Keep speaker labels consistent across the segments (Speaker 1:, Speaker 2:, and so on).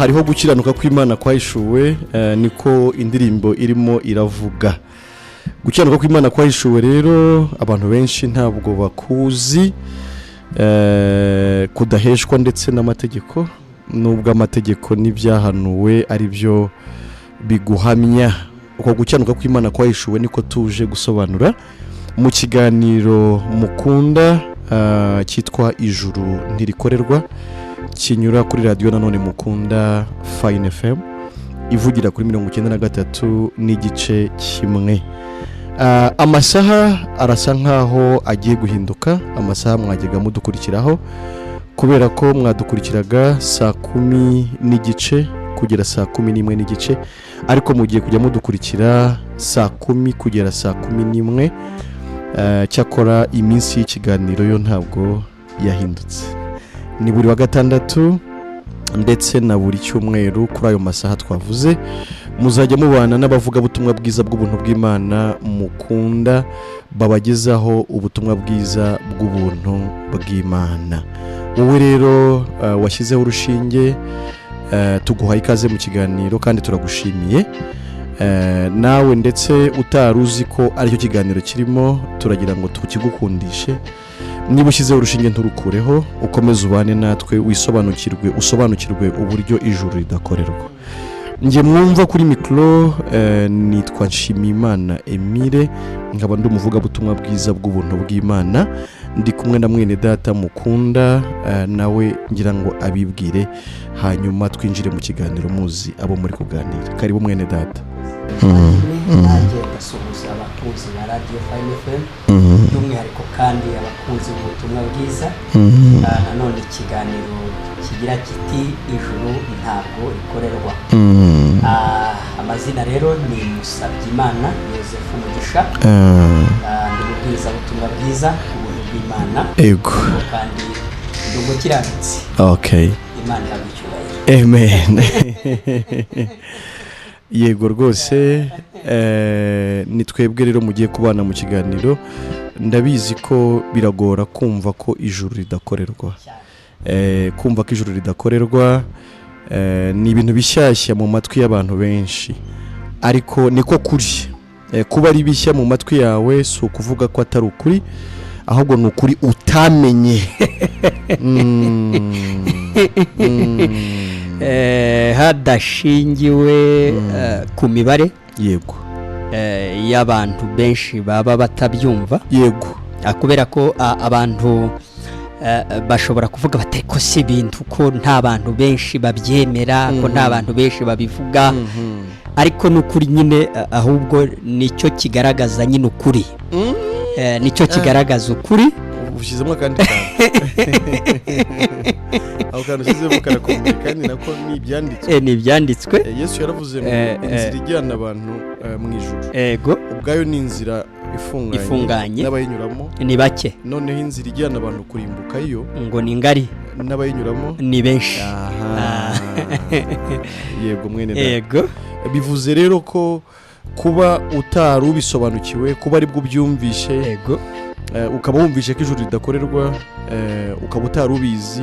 Speaker 1: Hariho gukiranuka kw'Imana kwahishuwe, niko indirimbo irimo iravuga. Gukiranuka kw'Imana kwahishuwe rero, abantu benshi ntabwo bakuzi, kudaheshwa ndetse n'amategeko, nubwo amategeko n'ibyahanuwe ari byo biguhamya. Uko gukiranuka kw'Imana kwahishuwe niko tuje gusobanura mu kiganiro mukunda, cyitwa "Ijuru Ntirikorerwa", kinyura kuri radiyo nanone mukunda, Fine FM, ivugira kuri 93.1. Amasaha arasa nkaho agiye guhinduka, amasaha mwajyaga mudukurikiraho, kubera ko mwadukurikiraga saa 10:30 kugera saa 11:30, ariko mugiye kujya mudukurikira saa 10 kugera saa 11. Cyakora iminsi y'ikiganiro yo ntabwo yahindutse, ni buri wa gatandatu ndetse na buri cyumweru kuri ayo masaha twavuze. Muzajya mubana n'abavugabutumwa bwiza bw'ubuntu bw'Imana mukunda, babagezaho ubutumwa bwiza bw'ubuntu bw'Imana. Wowe rero washyizeho urushinge, tuguhaye ikaze mu kiganiro kandi turagushimiye. Nawe ndetse utari uzi ko aricyo kiganiro kirimo, turagira ngo tukigukundishe. Niba ushyizeho urushinge, nturukureho, ukomeze ubane natwe, wisobanukirwe, usobanukirwe uburyo ijuru ridakorerwa. Njye mwumva kuri mikoro nitwa Nshimiyimana Emile, nkaba ndi umuvugabutumwa bwiza bw'ubuntu bw'Imana. Ndi kumwe na mwene data mukunda, nawe ngira ngo abibwire, hanyuma twinjire mu kiganiro muzi abo muri kuganira. Karibu, mwene data.
Speaker 2: Nanjye ndasuhuza abakunzi ba radiyo Fine FM, by'umwihariko kandi abakunzi b'ubutumwa bwiza. Nanone ikiganiro kigira kiti "Ijuru ntabwo rikorerwa". Amazina rero ni Musabyimana Yosefu Mugisha. Ndi umubwirizabutumwa bwiza ubuntu bw'Imana, kandi ndi umukiranutsi. Imana ihabwa icyubahiro.
Speaker 1: Amen. Yego rwose, ni twebwe rero mugiye kubana mu kiganiro. Ndabizi ko biragora kumva ko ijuru ridakorerwa.
Speaker 2: Cyane.
Speaker 1: Kumva ko ijuru ridakorerwa ni ibintu bishyashya mu matwi y'abantu benshi, ariko niko kuri. Kuba ari bishya mu matwi yawe si ukuvuga ko atari ukuri, ahubwo ni ukuri utamenye.
Speaker 2: Hadashingiwe ku mibare y'abantu benshi baba batabyumva, kubera ko abantu bashobora kuvuga bati: "Ariko si ibintu ko nta bantu benshi babyemera, ko nta bantu benshi babivuga?" Ariko ni ukuri nyine, ahubwo nicyo kigaragaza nyine ukuri. Nicyo kigaragaza ukuri.
Speaker 1: Ushyizemo akandi kantu. Ako kantu ushyizemo karakomeye, kandi nako ni ibyanditswe.
Speaker 2: Ni ibyanditswe.
Speaker 1: Yesu yaravuze ngo inzira ijyana abantu mu ijuru ubwayo ni inzira ifunganye,
Speaker 2: Ifunganye.
Speaker 1: n'abayinyuramo
Speaker 2: ni bake.
Speaker 1: Noneho inzira ijyana abantu kurimbuka yo
Speaker 2: ngo ni ngari,
Speaker 1: n'abayinyuramo
Speaker 2: ni benshi.
Speaker 1: Aha. Yego, mwene data. Bivuze rero ko kuba utari ubisobanukiwe, kuba aribwo ubyumvishe, ukaba wumvishe ko ijuru ridakorerwa, ukaba utari ubizi,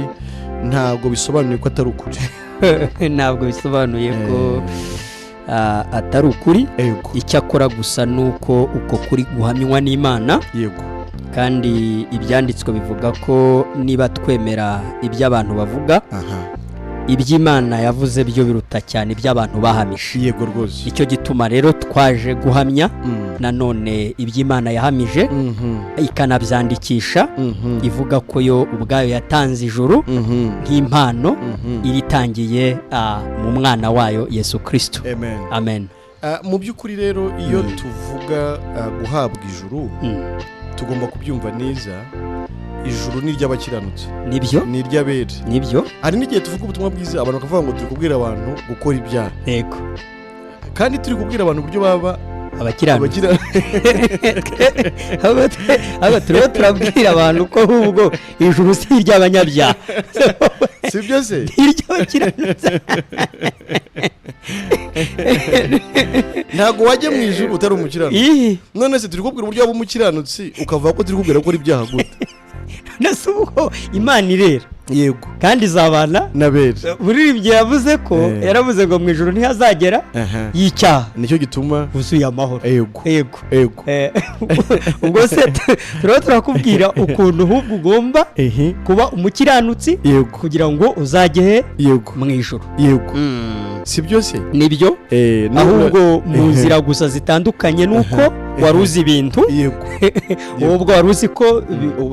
Speaker 1: ntabwo bisobanuye ko atari ukuri.
Speaker 2: Ntabwo bisobanuye ko atari ukuri. Icyakora gusa ni uko uko kuri guhamywa n'Imana, kandi ibyanditswe bivuga ko niba twemera ibyo abantu bavuga, iby'Imana yavuze byo biruta cyane iby'abantu bahamije.
Speaker 1: Yego rwose.
Speaker 2: Nicyo gituma rero twaje guhamya nanone iby'Imana yahamije, ikanabyandikisha, ivuga ko yo ubwayo yatanze ijuru nk'impano iritangiye mu mwana wayo Yesu Kirisito.
Speaker 1: Amen.
Speaker 2: Amen.
Speaker 1: Mu by'ukuri rero, iyo tuvuga guhabwa ijuru, tugomba kubyumva neza. Ijuru ni iry'abakiranutsi, ni iry'abere. Hari n'igihe tuvuga ubutumwa bwiza, abantu bakavuga ngo turi kubwira abantu gukora ibyaha, kandi turi kubwira abantu uburyo baba
Speaker 2: abakiranutsi.
Speaker 1: Abagira.
Speaker 2: Ahubwo turiho turabwira abantu ko ahubwo ijuru si iry'abanyabyaha,
Speaker 1: si byo se?
Speaker 2: Ni iry'abakiranutsi.
Speaker 1: Ntabwo wajya mu ijuru utari umukiranutsi.
Speaker 2: Ih.
Speaker 1: None se turi kubwira uburyo waba umukiranutsi, ukavuga ko turi kubwira gukora ibyaha gute?
Speaker 2: None se ubwo Imana irera?
Speaker 1: Yego.
Speaker 2: Kandi izabana
Speaker 1: n'abera.
Speaker 2: Muririmbyi yavuze ko yaravuze ngo mu ijuru ntihazagera y'icyaha.
Speaker 1: Nicyo gituma
Speaker 2: wuzuye amahoro.
Speaker 1: Yego.
Speaker 2: Yego.
Speaker 1: Yego.
Speaker 2: Ubwo se turaba turakubwira ukuntu ahubwo ugomba kuba umukiranutsi kugira ngo uzajye he?
Speaker 1: Yego.
Speaker 2: Mu ijuru.
Speaker 1: Yego, si byo se?
Speaker 2: Nibyo. Ahubwo mu nzira gusa zitandukanye nuko wari uzi ibintu. Ubwo wari uzi ko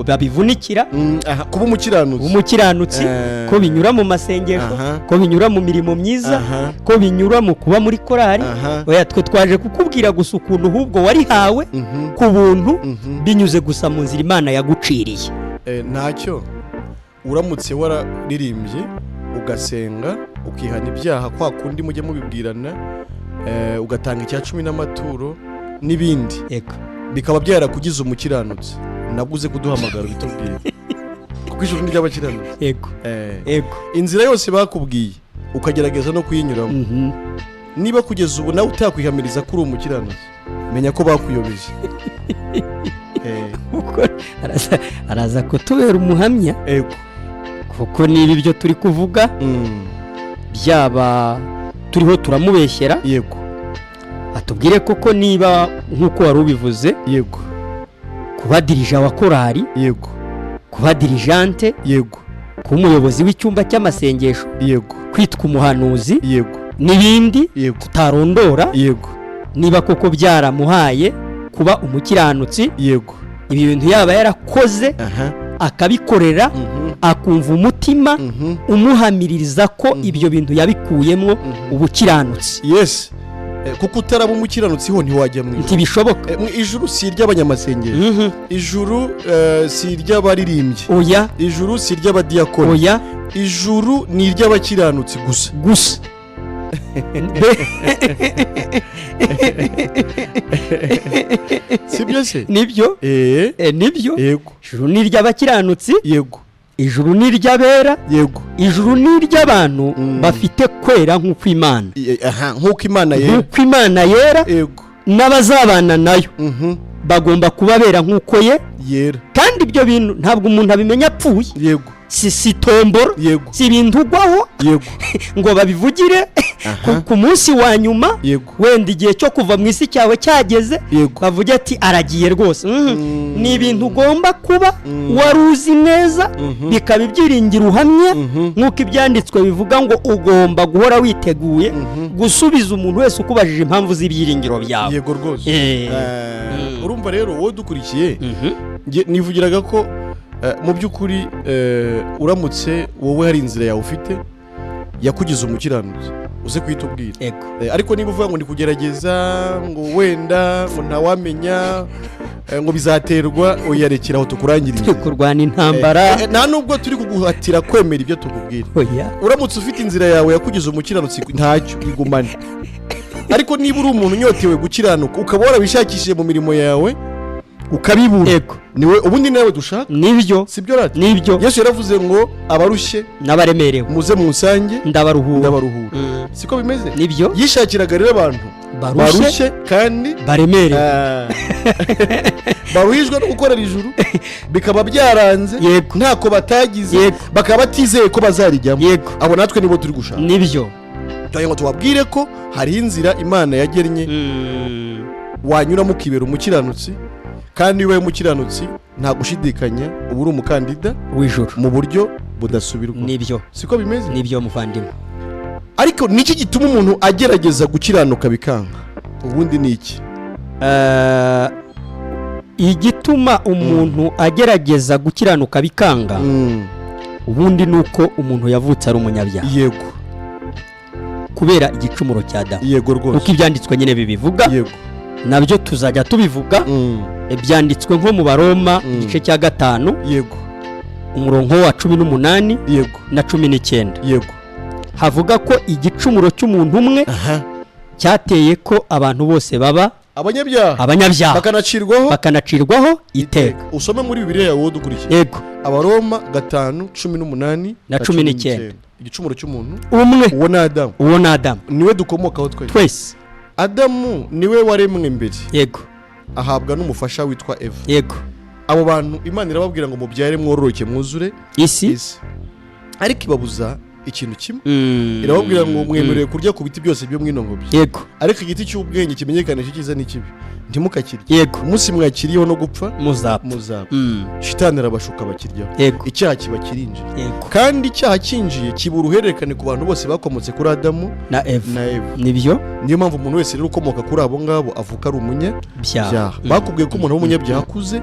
Speaker 2: babivunikira.
Speaker 1: Kuba umukiranutsi.
Speaker 2: Umukiranutsi, ko binyura mu masengesho, ko binyura mu mirimo myiza, ko binyura mu kuba muri korari. Oya, twe twaje kukubwira gusa ukuntu ahubwo warihawe ku buntu, binyuze gusa mu nzira Imana yaguciriye.
Speaker 1: Ntacyo uramutse wararirimbye, ugasenga, ukihana ibyaha kwa kundi mujya mubibwirana, ugatanga icya cumi n'amaturo n'ibindi, bikaba byarakugize umukiranutsi, nabwo uze kuduhamagara ubitubwire, kuko ijuru ni iry'abakiranutsi.
Speaker 2: Yego yego
Speaker 1: Inzira yose bakubwiye ukagerageza no kuyinyuramo, niba kugeza ubu nawe utakwihamiriza ko uri umukiranutsi, menya ko bakuyobeje.
Speaker 2: Kuko araza kutubera umuhamya, kuko niba ibyo turi kuvuga byaba turiho turamubeshyera, atubwire koko niba nk'uko wari ubivuze, kuba dirigeant wa korari, kuba dirigeante, kuba umuyobozi w'icyumba cy'amasengesho, kwitwa umuhanuzi, n'ibindi tutarondora, niba koko byaramuhaye kuba umukiranutsi, ibi bintu yaba yarakoze, akabikorera, akumva umutima umuhamiririza ko ibyo bintu yabikuyemo ubukiranutsi.
Speaker 1: Yes. Kuko utaraba umukiranutsi ho ntiwajya mu ijuru.
Speaker 2: Ntibishoboka.
Speaker 1: Mu ijuru si iry'abanyamasengesho. Ijuru si iry'abaririmbyi.
Speaker 2: Oya.
Speaker 1: Ijuru si iry'abadiyakoni.
Speaker 2: Oya.
Speaker 1: Ijuru ni iry'abakiranutsi gusa.
Speaker 2: Gusa.
Speaker 1: Si byo se?
Speaker 2: Nibyo. Nibyo. Ijuru ni iry'abakiranutsi. Ijuru ni iry'abera. Ijuru ni iry'abantu bafite kwera nk'uko Imana.
Speaker 1: Aha, nk'uko Imana yera.
Speaker 2: Nk'uko Imana yera. N'abazabana nayo bagomba kuba bera nk'uko ye
Speaker 1: yera.
Speaker 2: Kandi ibyo bintu ntabwo umuntu abimenya apfuye. Si tombora. Si ibintu ugwaho ngo babivugire ku munsi wa nyuma, wenda igihe cyo kuva mu isi cyawe cyageze, bavuge ati aragiye rwose. Ni ibintu ugomba kuba wari uzi neza, bikaba ibyiringiro uhamye, nk'uko ibyanditswe bivuga ngo ugomba guhora witeguye gusubiza umuntu wese ukubajije impamvu z'ibyiringiro byawe.
Speaker 1: Yego rwose. Urumva rero wowe dukurikiye, nge nivugiraga ko mu by'ukuri uramutse wowe hari inzira yawe ufite yakugize umukiranutsi, uze kuyitubwira. Ariko niba uvuga ngo ndi kugerageza, ngo wenda ngo ntawamenya, ngo bizaterwa, oya, rekera aho tukurangiriye.
Speaker 2: Turi kurwana intambara.
Speaker 1: Nta nubwo turi kuguhatira kwemera ibyo tukubwira.
Speaker 2: Oya.
Speaker 1: Uramutse ufite inzira yawe yakugize umukiranutsi, ntacyo, igumane. Ariko niba uri umuntu unyotewe gukiranuka, ukaba warabishakishije mu mirimo yawe ukabibura, niwe ubundi nawe dushaka.
Speaker 2: Nibyo.
Speaker 1: Sibyo rati?
Speaker 2: Nibyo.
Speaker 1: Yesu yaravuze ngo abarushye
Speaker 2: n'abaremerewe
Speaker 1: muze munsange,
Speaker 2: ndabaruhura.
Speaker 1: Ndabaruhura. Siko bimeze?
Speaker 2: Nibyo.
Speaker 1: Yishakiraga rero abantu
Speaker 2: barushye,
Speaker 1: barushye kandi
Speaker 2: baremerewe,
Speaker 1: baruhijwe no gukorera ijuru bikaba byaranze, ntako batagize, bakaba batizeye ko bazarijyamo. Abo natwe nibo turi gushaka.
Speaker 2: Nibyo.
Speaker 1: Turagira ngo tubabwire ko hari inzira Imana yagennye wanyuramo ukibera umukiranutsi, kandi iyo ubaye umukiranutsi nta gushidikanya uba uri umukandida
Speaker 2: w'ijuru
Speaker 1: mu buryo budasubirwaho.
Speaker 2: Nibyo.
Speaker 1: Siko bimeze?
Speaker 2: Nibyo, muvandimwe.
Speaker 1: Ariko niki gituma umuntu agerageza gukiranuka bikanga? Ubundi ni iki?
Speaker 2: Igituma umuntu agerageza gukiranuka bikanga, ubundi ni uko umuntu yavutse ari umunyabyaha, kubera igicumuro cya Adamu,
Speaker 1: Yego rwose.
Speaker 2: Uko ibyanditswe nyine bibivuga, nabyo tuzajya tubivuga. Byanditswe nko mu Baroma, igice cya 5, umurongo wa 18 na 19, havuga ko igicumuro cy'umuntu umwe cyateye ko abantu bose baba
Speaker 1: abanyabyaha,
Speaker 2: abanyabyaha,
Speaker 1: bakanacirwaho
Speaker 2: bakanacirwaho iteka.
Speaker 1: Usome muri Bibiliya yawe wowe dukurikiye. Abaroma 5, 18
Speaker 2: na 19.
Speaker 1: Igicumuro cy'umuntu
Speaker 2: umwe,
Speaker 1: uwo ni Adamu.
Speaker 2: Uwo ni Adamu.
Speaker 1: Niwe dukomokaho twese.
Speaker 2: Twese.
Speaker 1: Adamu niwe waremwe mbere, ahabwa n'umufasha witwa Eva. Abo bantu Imana irababwira ngo mubyare, mwororoke, mwuzure
Speaker 2: isi.
Speaker 1: Isi. Ariko ibabuza ikintu kimwe. Irababwira ngo mwemerewe kurya ku biti byose byo mw'ino ngobyi, ariko igiti cy'ubwenge kimenyekanisha icyiza n'ikibi ntimukakirye. Umunsi mwakiriyeho no gupfa
Speaker 2: muzapfa.
Speaker 1: Muzapfa. Shitani arabashuka, bakiryaho. Icyaha kiba kirinjiye. Kandi icyaha cyinjiye kiba uruhererekane ku bantu bose bakomotse kuri Adamu
Speaker 2: na Eva.
Speaker 1: Na Eva.
Speaker 2: Nibyo.
Speaker 1: Niyo mpamvu umuntu wese rero ukomoka kuri abo ngabo avuka ari umunyabyaha.
Speaker 2: Byaha.
Speaker 1: Bakubwiye ko umuntu aba umunyabyaha akuze,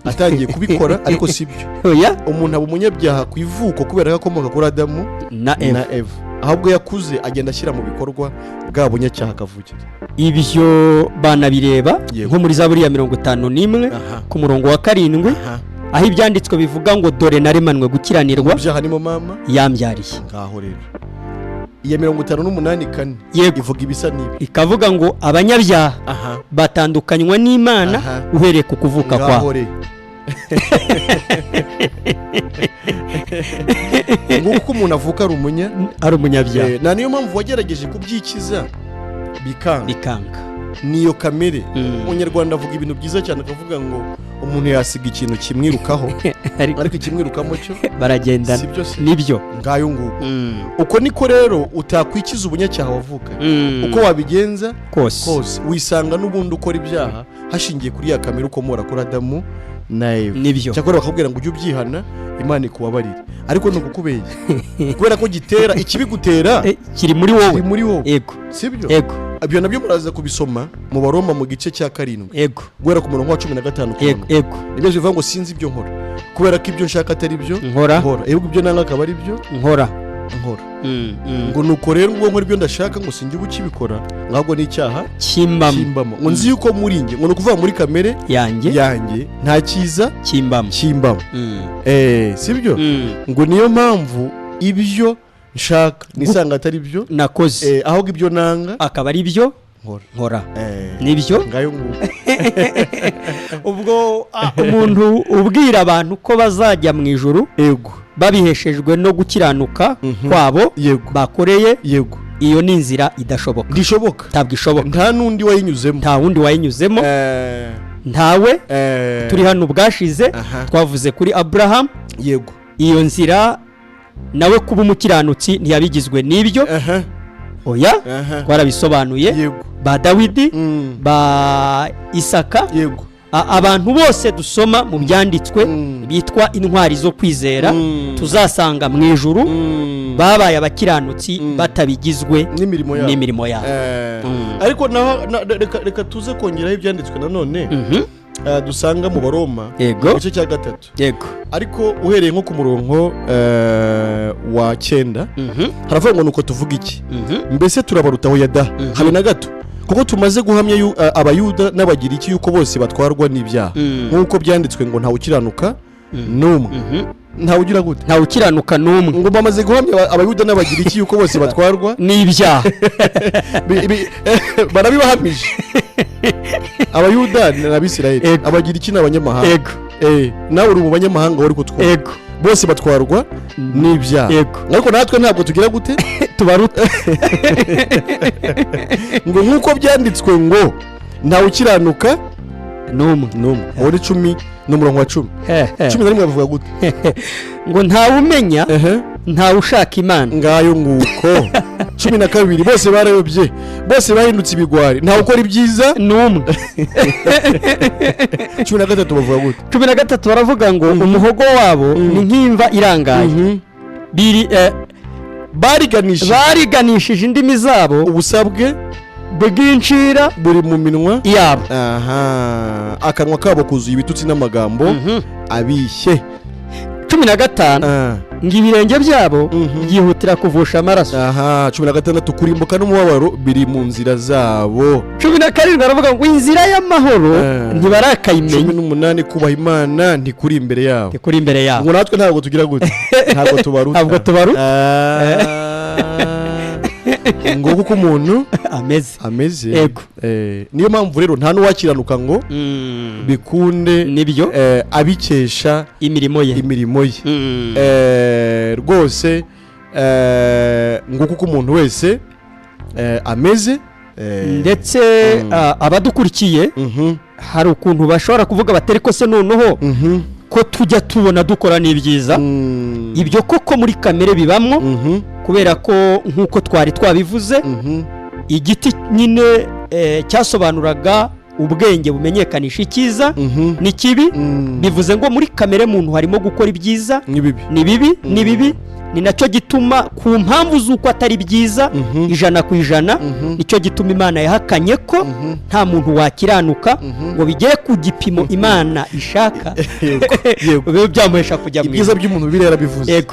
Speaker 1: atangiye kubikora, ariko si byo.
Speaker 2: Oya.
Speaker 1: Umuntu aba umunyabyaha ku ivuko kubera ko akomoka kuri Adamu
Speaker 2: na Eva.
Speaker 1: Na Eva. Ahubwo yakuze agenda ashyira mu bikorwa bwa bunyacyaha kavukire.
Speaker 2: Ibyo banabireba nko muri Zaburi ya 51 ku murongo wa 7, aho ibyanditswe bivuga ngo: "Dore naremanwe gukiranirwa,
Speaker 1: Mu byaha nimo mama
Speaker 2: yambyariye."
Speaker 1: Ngaho rero iya 58:4 ivuga ibisa n'ibi.
Speaker 2: Ikavuga ngo abanyabyaha batandukanywa n'Imana uhereye ku kuvuka
Speaker 1: Ngaho
Speaker 2: kwabo.
Speaker 1: rero nguko umuntu avuka ari umunya
Speaker 2: ari umunyabyaha.
Speaker 1: Na niyo mpamvu wagerageje kubyikiza bikanga.
Speaker 2: Bikanga.
Speaker 1: Niyo kamere. Umunyarwanda avuga ibintu byiza cyane, akavuga ngo umuntu yasiga ikintu kimwirukaho, ariko ikimwirukamo cyo
Speaker 2: baragendana.
Speaker 1: Si byo se?
Speaker 2: Nibyo.
Speaker 1: Ngayo nguko. Uko niko rero utakwikiza ubunyacyaha wavukanye, uko wabigenza
Speaker 2: kose.
Speaker 1: Kose wisanga n'ubundi ukora ibyaha hashingiye kuri ya kamere ukomora kuri Adamu na Eva.
Speaker 2: Nibyo.
Speaker 1: Cyakora bakakubwira ngo ujye ubyihana, Imana ikubabarire, ariko ni ukukubeshya kubera ko gitera ikibigutera
Speaker 2: kiri muri wowe.
Speaker 1: Kiri muri wowe. Sibyo?
Speaker 2: Yego.
Speaker 1: Ibyo nabyo muraza kubisoma mu Baroma mu gice cya 7, guhera ku murongo wa 15 kumanuka. Nibyo bivuga ngo sinzi ibyo nkora, kubera ko ibyo nshaka atari byo
Speaker 2: nkora.
Speaker 1: Nkora, ahubwo ibyo nanga akaba ari byo
Speaker 2: nkora.
Speaker 1: Nkora. Ngo nuko rero ubwo nkora ibyo ndashaka, ngo sinjye uba ukibikora, ahubwo ni icyaha
Speaker 2: kimbamo.
Speaker 1: Kimbamo. Ngo nzi yuko muri njye, ngo ni ukuvuga muri kamere
Speaker 2: yanjye
Speaker 1: yanjye, nta cyiza
Speaker 2: kimbamo.
Speaker 1: Kimbamo. Sibyo? Ngo niyo mpamvu ibyo nshaka nisanga atari byo
Speaker 2: nakoze,
Speaker 1: ahubwo ibyo nanga
Speaker 2: akaba ari byo
Speaker 1: nkora.
Speaker 2: Nkora. Nibyo.
Speaker 1: Ngayo nguko.
Speaker 2: Ubwo umuntu ubwira abantu ko bazajya mu ijuru babiheshejwe no gukiranuka kwabo bakoreye, iyo ni inzira idashoboka.
Speaker 1: Ntishoboka.
Speaker 2: Ntabwo ishoboka.
Speaker 1: Nta n'undi wayinyuzemo.
Speaker 2: Nta wundi wayinyuzemo. Ntawe. Turi hano ubwashize, twavuze kuri Aburahamu. Iyo nzira nawe kuba umukiranutsi ntiyabigizwe n'ibyo. Oya. Twarabisobanuye. Ba Dawidi, ba Isaka, abantu bose dusoma mu byanditswe bitwa intwari zo kwizera, tuzasanga mu ijuru, babaye abakiranutsi batabigizwe
Speaker 1: n'imirimo yabo.
Speaker 2: N'imirimo yabo.
Speaker 1: Ariko naho reka tuze kongeraho ibyanditswe nanone dusanga mu Baroma, mu gice cya 3, ariko uhereye nko ku murongo wa 9, haravuga ngo: "Nuko tuvuga iki? Mbese turabarutaho ya da? Habe na gato! Kuko tumaze guhamya Abayuda n'Abagiriki yuko bose batwarwa n'ibyaha, nk'uko byanditswe ngo ntawe ukiranuka n'umwe." Ntawe ugira gute?
Speaker 2: Ntawe ukiranuka n'umwe.
Speaker 1: Ngo bamaze guhamya Abayuda n'Abagiriki yuko bose batwarwa
Speaker 2: n'ibyaha.
Speaker 1: Barabibahamije, Abayuda ni Abisirayeli, Abagiriki ni abanyamahanga. Nawe uri mu banyamahanga wari kutwumva. Bose batwarwa n'ibyaha. Ariko natwe ntabwo tugira gute?
Speaker 2: Tubaruta.
Speaker 1: Ngo nk'uko byanditswe ngo ntawe ukiranuka
Speaker 2: n'umwe.
Speaker 1: N'umwe. Uwo ni 10, ni umurongo wa 10. 11 bavuga gute?
Speaker 2: Ngo ntawe umenya, ntawe ushaka Imana.
Speaker 1: Ngayo nguko. 12: bose barayobye, bose bahindutse ibigwari, ntawe ukora ibyiza
Speaker 2: n'umwe.
Speaker 1: 13 bavuga gute?
Speaker 2: 13 baravuga ngo umuhogo wabo ni nk'imva irangaye, biri
Speaker 1: bariganishije
Speaker 2: bariganishije indimi zabo,
Speaker 1: ubusabwe
Speaker 2: bw'incira
Speaker 1: buri mu minwa
Speaker 2: yabo.
Speaker 1: Aha, akanwa kabo kuzuye ibitutsi n'amagambo abishye.
Speaker 2: 15 ngo ibirenge byabo byihutira kuvusha amaraso.
Speaker 1: Aha, 16: kurimbuka n'umubabaro biri mu nzira zabo.
Speaker 2: 17 baravuga ngo inzira y'amahoro ntibarakayimenya.
Speaker 1: 18: kubaha Imana ntikuri imbere yabo.
Speaker 2: Kuri imbere yabo.
Speaker 1: Ngo natwe ntabwo tugira gute? Ntabwo tubaruta.
Speaker 2: Ntabwo tubaruta.
Speaker 1: Ngo kuko umuntu
Speaker 2: ameze
Speaker 1: ameze. Niyo mpamvu rero nta n'uwakiranuka ngo bikunde
Speaker 2: Nibyo.
Speaker 1: abikesha
Speaker 2: imirimo ye.
Speaker 1: Imirimo ye. Rwose ngo kuko umuntu wese ameze
Speaker 2: Ndetse abadukurikiye Hari ukuntu bashobora kuvuga batari ko se noneho ko tujya tubona dukora n'ibyiza, ibyo koko muri kamere bibamwo, kubera ko nk'uko twari twabivuze, igiti nyine cyasobanuraga ubwenge bumenyekanisha icyiza n'ikibi. Bivuze ngo muri kamere muntu harimo gukora ibyiza
Speaker 1: n'ibibi.
Speaker 2: Ni bibi, ni bibi. Ni nacyo gituma, ku mpamvu z'uko atari byiza 100%, nicyo gituma Imana yahakanye ko nta muntu wakiranuka ngo bigere ku gipimo Imana ishaka,
Speaker 1: Yego, yego.
Speaker 2: bibe byamuhesha kujya mu
Speaker 1: Ibyiza
Speaker 2: ijuru.
Speaker 1: by'umuntu, Bibiliya yarabivuze.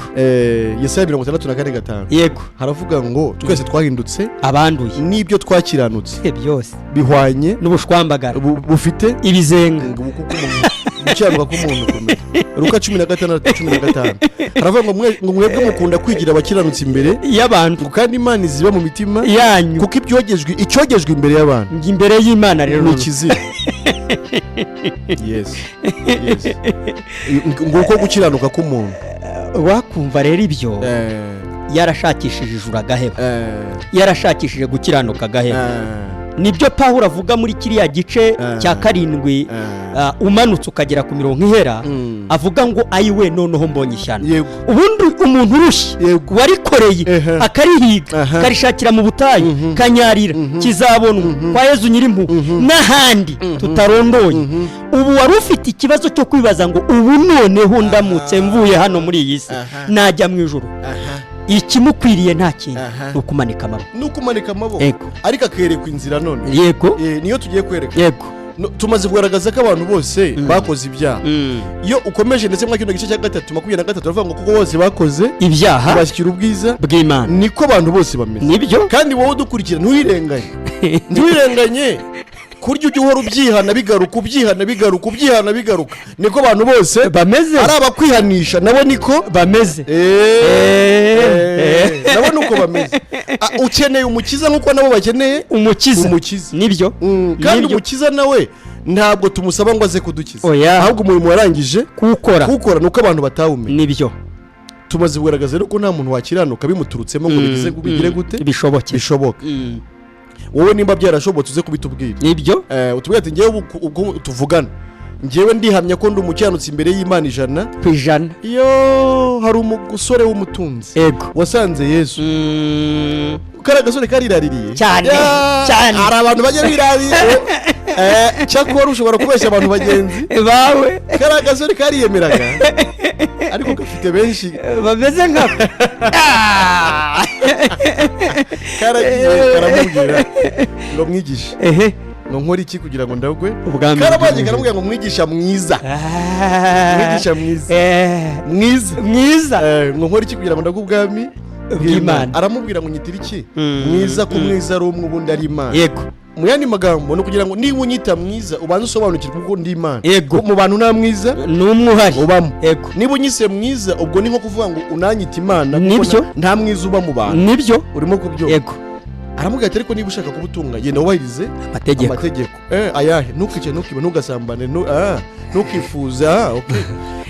Speaker 1: Yesaya 64:5 haravuga ngo twese twahindutse
Speaker 2: abanduye,
Speaker 1: n'ibyo twakiranutse
Speaker 2: byose
Speaker 1: bihwanye
Speaker 2: n'ubushwambagara,
Speaker 1: bufite
Speaker 2: ibizenga.
Speaker 1: ngo kuko umuntu gukiranuka k'umuntu kumera. Luka 16:15 haravuga ngo ngo mwebwe mukunda kwigira abakiranutsi imbere
Speaker 2: y'abantu,
Speaker 1: ngo kandi Imana iziba mu mitima
Speaker 2: yanyu,
Speaker 1: kuko ibyogejwe, icyogejwe imbere y'abantu
Speaker 2: ngo imbere y'Imana rero
Speaker 1: ni ikizira. Yes, nguko gukiranuka k'umuntu.
Speaker 2: Wakumva rero ibyo, yarashakishije ijuru agaheba, yarashakishije gukiranuka agaheba. Nibyo Pawulo avuga muri kiriya gice cya 7, umanutse ukagera ku mirongo ihera, avuga ngo ayiwe, noneho mbonye ishyano. Ubundi umuntu urushye, warikoreye, akarihiga, akarishakira mu butayu, kanyarira, kizabonwa kwa Yezu Nyirimpuhwe n'ahandi tutarondoye, ubu wari ufite ikibazo cyo kwibaza ngo ubu noneho ndamutse mvuye hano muri iyi si, najya mu ijuru? Ikimukwiriye nta kintu, ni ukumanika amaboko.
Speaker 1: Ni ukumanika amaboko, ariko akerekwa inzira none. Niyo tugiye kwereka. No, tumaze kugaragaza ko abantu bose bakoze ibyaha. Iyo ukomeje ndetse muri kino gice cya 3:23, baravuga ngo kuko bose bakoze
Speaker 2: ibyaha,
Speaker 1: bashyikira ubwiza
Speaker 2: bw'Imana.
Speaker 1: Niko abantu bose bameze.
Speaker 2: Nibyo.
Speaker 1: Kandi wowe udukurikira, ntiwirenganye, ntiwirenganye kurya ujya uhora ubyihana bigaruka, ubyihana bigaruka, ubyihana bigaruka. Niko abantu bose
Speaker 2: bameze.
Speaker 1: Ari abakwihanisha nabo niko
Speaker 2: bameze.
Speaker 1: Nabo nuko bameze. Ukeneye umukiza nk'uko nabo bakeneye
Speaker 2: umukiza.
Speaker 1: Umukiza.
Speaker 2: Nibyo.
Speaker 1: Kandi
Speaker 2: Nibyo.
Speaker 1: umukiza nawe ntabwo tumusaba ngo aze kudukiza,
Speaker 2: Oya.
Speaker 1: ahubwo umurimo warangije
Speaker 2: kuwukora.
Speaker 1: kuwukora, nuko abantu batawumenya.
Speaker 2: Nibyo.
Speaker 1: Tumaze kugaragaza rero ko nta muntu wakiranuka bimuturutsemo ngo bigize bigire gute?
Speaker 2: Bishoboke.
Speaker 1: Bishoboka. Wowe nimba byarashobotse, uze kubitubwira.
Speaker 2: Nibyo.
Speaker 1: Utubwire ati ngewe ubwo tuvugana, ngewe ndihamya ko ndi umukiranutsi imbere y'Imana ijana
Speaker 2: ku ijana.
Speaker 1: Iyo hari umusore w'umutunzi wasanze Yesu, kariya gasore kariraririye.
Speaker 2: Cyane,
Speaker 1: Ya,
Speaker 2: cyane.
Speaker 1: hari abantu bajya birarira. Cyakora ushobora kubeshya abantu bagenzi
Speaker 2: bawe.
Speaker 1: Kariya gasore kariyemeraga, ariko gafite benshi
Speaker 2: bameze nkako.
Speaker 1: Karagiye karamubwira ngo mwigishe, ngo nkore iki kugira ngo ndagwe
Speaker 2: ubwami
Speaker 1: Karabanje
Speaker 2: bw'ijuru.
Speaker 1: karamubwira ngo mwigisha mwiza, mwigisha mwiza, mwiza,
Speaker 2: mwiza.
Speaker 1: Ngo nkore iki kugira ngo ndagwe ubwami
Speaker 2: bw'Imana?
Speaker 1: Aramubwira ngo nyitira iki mwiza, ko mwiza ari umwe, ubundi ari Imana? Mu yandi magambo, ni ukugira ngo niba unyita mwiza, ubanze usobanukirwe uko ndi Imana. Ko mu bantu nta mwiza
Speaker 2: ni umwe uhari.
Speaker 1: ubamo. Niba unyise mwiza, ubwo ni nko kuvuga ngo unanyita Imana, kuko
Speaker 2: Nibyo.
Speaker 1: nta mwiza uba mu bantu.
Speaker 2: Nibyo.
Speaker 1: Urimo kubyumva?
Speaker 2: Yego.
Speaker 1: Aramubwira ati ariko niba ushaka kuba utunga, genda wubahirize
Speaker 2: amategeko.
Speaker 1: Amategeko. Ayahe? Ntukice, ntukibe, ntugasambane, ntukifuze. Okay,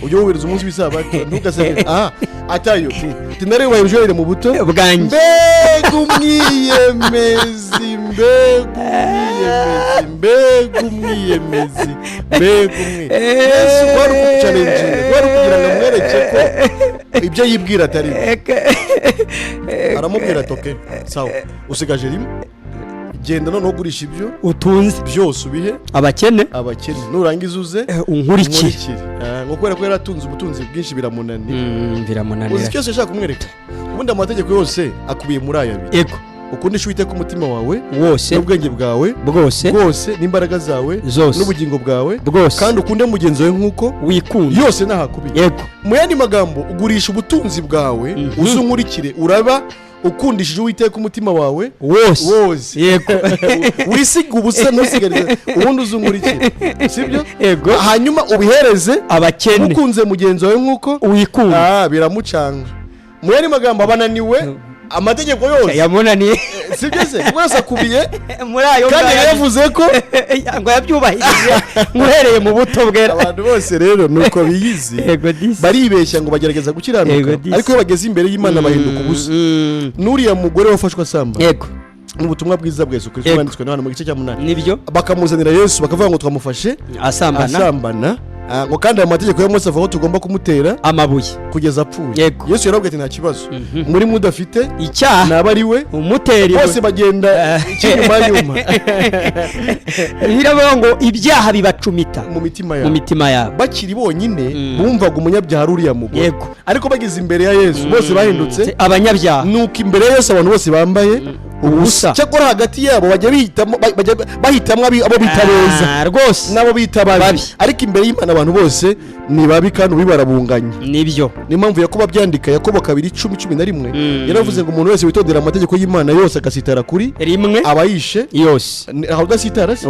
Speaker 1: ujye wubahiriza umunsi w'isabato, ntugasambane. Atayo ati narubahirije uhereye mu buto
Speaker 2: bwanjye.
Speaker 1: Mbega umwiyemezi, mbega umwiyemezi, mbega umwiyemezi, mbega umwiyemezi! Yesu wari ukuchallenginga, wari ukugira ngo amwereke ko ibyo yibwira atari byo. Aramubwira ati okay, sawa, usigaje rimwe, genda noneho ugurisha ibyo
Speaker 2: utunze
Speaker 1: byose, ubihe
Speaker 2: abakene,
Speaker 1: abakene, nurangiza uze
Speaker 2: unkurikire.
Speaker 1: Unkurikire. Ngo kubera ko yari atunze ubutunzi bwinshi, biramunanira. Uzi
Speaker 2: Biramunanira.
Speaker 1: cyose ashaka kumwereka, ubundi amategeko yose akubiye muri aya abiri: ukundisha Uwiteka umutima wawe
Speaker 2: wose,
Speaker 1: n'ubwenge bwawe
Speaker 2: bwose,
Speaker 1: bwose, n'imbaraga zawe
Speaker 2: zose,
Speaker 1: n'ubugingo bwawe
Speaker 2: bwose,
Speaker 1: kandi ukunde mugenzi wawe nk'uko
Speaker 2: wikunda.
Speaker 1: Yose ntahakubiye. Mu yandi magambo, ugurisha ubutunzi bwawe, uze unkurikire, uraba ukundishije Uwiteka umutima wawe
Speaker 2: wose.
Speaker 1: Wose. Wisiga ubusa, ntusigarize, ubundi uze unkurikire, sibyo?
Speaker 2: Yego.
Speaker 1: Hanyuma ubihereze
Speaker 2: abakene,
Speaker 1: ukunze mugenzi wawe nk'uko
Speaker 2: wikunda.
Speaker 1: Biramucanga. Mu yandi magambo, abananiwe amategeko yose.
Speaker 2: Yamunaniye.
Speaker 1: Sibyo se? Kuko yose akubiye
Speaker 2: muri ayo
Speaker 1: kandi
Speaker 2: ngayo.
Speaker 1: yavuze ko
Speaker 2: ngo yabyubahirije uhereye mu buto bwe.
Speaker 1: Abantu bose rero nuko biyizi,
Speaker 2: Yego disi.
Speaker 1: baribeshya ngo bagerageza gukiranuka,
Speaker 2: Yego disi.
Speaker 1: ariko iyo bageze imbere y'Imana bahinduka ubusa. N'uriya mugore wafashwe asamba, Mu butumwa bwiza bwa Yesu Kristo bwanditswe na Yohana mu gice cya 8.
Speaker 2: Nibyo.
Speaker 1: Bakamuzanira Yesu, bakavuga ngo twamufashe
Speaker 2: asambana.
Speaker 1: Asambana. Ngo kandi aya mategeko ya Mose avuga ko tugomba kumutera
Speaker 2: amabuye
Speaker 1: kugeza apfuye.
Speaker 2: Yego.
Speaker 1: Yesu yarababwiye ati nta kibazo, muri mudafite
Speaker 2: icyaha
Speaker 1: naba ari we
Speaker 2: umutera
Speaker 1: bose bagenda ikinyuma nyuma.
Speaker 2: Biravuga ngo ibyaha bibacumita
Speaker 1: mu mitima
Speaker 2: mu
Speaker 1: yabo.
Speaker 2: Mitima yabo.
Speaker 1: Bakiri bonyine bumvaga umunyabyaha ari uriya mugore. Ariko bageze imbere ya Yesu, bose bahindutse
Speaker 2: abanyabyaha.
Speaker 1: Nuko imbere ya Yesu abantu bose bambaye ubusa.
Speaker 2: Ubusa.
Speaker 1: Cyakora hagati yabo bajya bihitamo, bajya bahitamo abo bita beza
Speaker 2: rwose
Speaker 1: n'abo bita babi.
Speaker 2: Babi.
Speaker 1: Ariko imbere y'Imana abantu bose ni babi, kandi ubi barabunganye.
Speaker 2: Nibyo.
Speaker 1: Niyo mpamvu Yakobo abyandika, Yakobo 2:10, 11, yaravuze ngo umuntu wese witondera amategeko y'Imana yose agasitara kuri
Speaker 2: rimwe
Speaker 1: aba yishe
Speaker 2: yose.
Speaker 1: Aho udasitara se?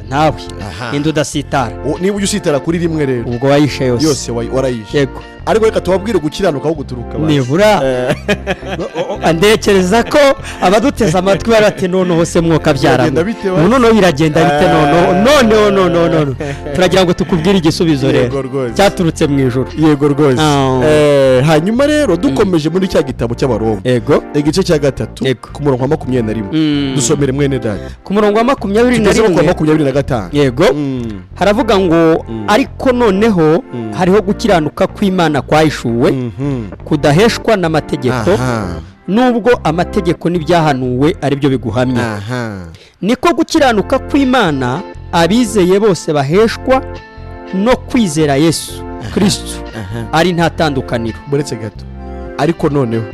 Speaker 2: Ntawe.
Speaker 1: Aha.
Speaker 2: Indi udasitara.
Speaker 1: Niba ujya usitara kuri rimwe rero,
Speaker 2: ubwo wayishe yose.
Speaker 1: Yose warayishe.
Speaker 2: Yego.
Speaker 1: Ariko reka tubabwire gukiranuka aho guturuka basi.
Speaker 2: Nibura ndekereza ko abaduteze amatwi bari bati noneho se mwuka
Speaker 1: Biragenda
Speaker 2: byaramo
Speaker 1: bite wa?
Speaker 2: Noneho biragenda bite? Noneho noneho noneho turagira ngo tukubwire igisubizo
Speaker 1: Yego
Speaker 2: rero
Speaker 1: rwose.
Speaker 2: cyaturutse mu ijuru.
Speaker 1: Yego rwose.
Speaker 2: Ah.
Speaker 1: Hanyuma rero dukomeje muri cya gitabo cy'Abaroma,
Speaker 2: Yego.
Speaker 1: igice cya 3, ku murongo wa 21. Dusomere, mwene data.
Speaker 2: Ku murongo wa 21
Speaker 1: Tugeze no ku wa 25.
Speaker 2: Yego. Haravuga ngo ariko noneho hariho gukiranuka kw'Imana kwahishuwe, kudaheshwa n'amategeko, nubwo amategeko n'ibyahanuwe ari byo biguhamya. Niko gukiranuka kw'Imana abizeye bose baheshwa no kwizera Yesu Kristo, ari nta tandukaniro.
Speaker 1: Buretse gato. Ariko noneho,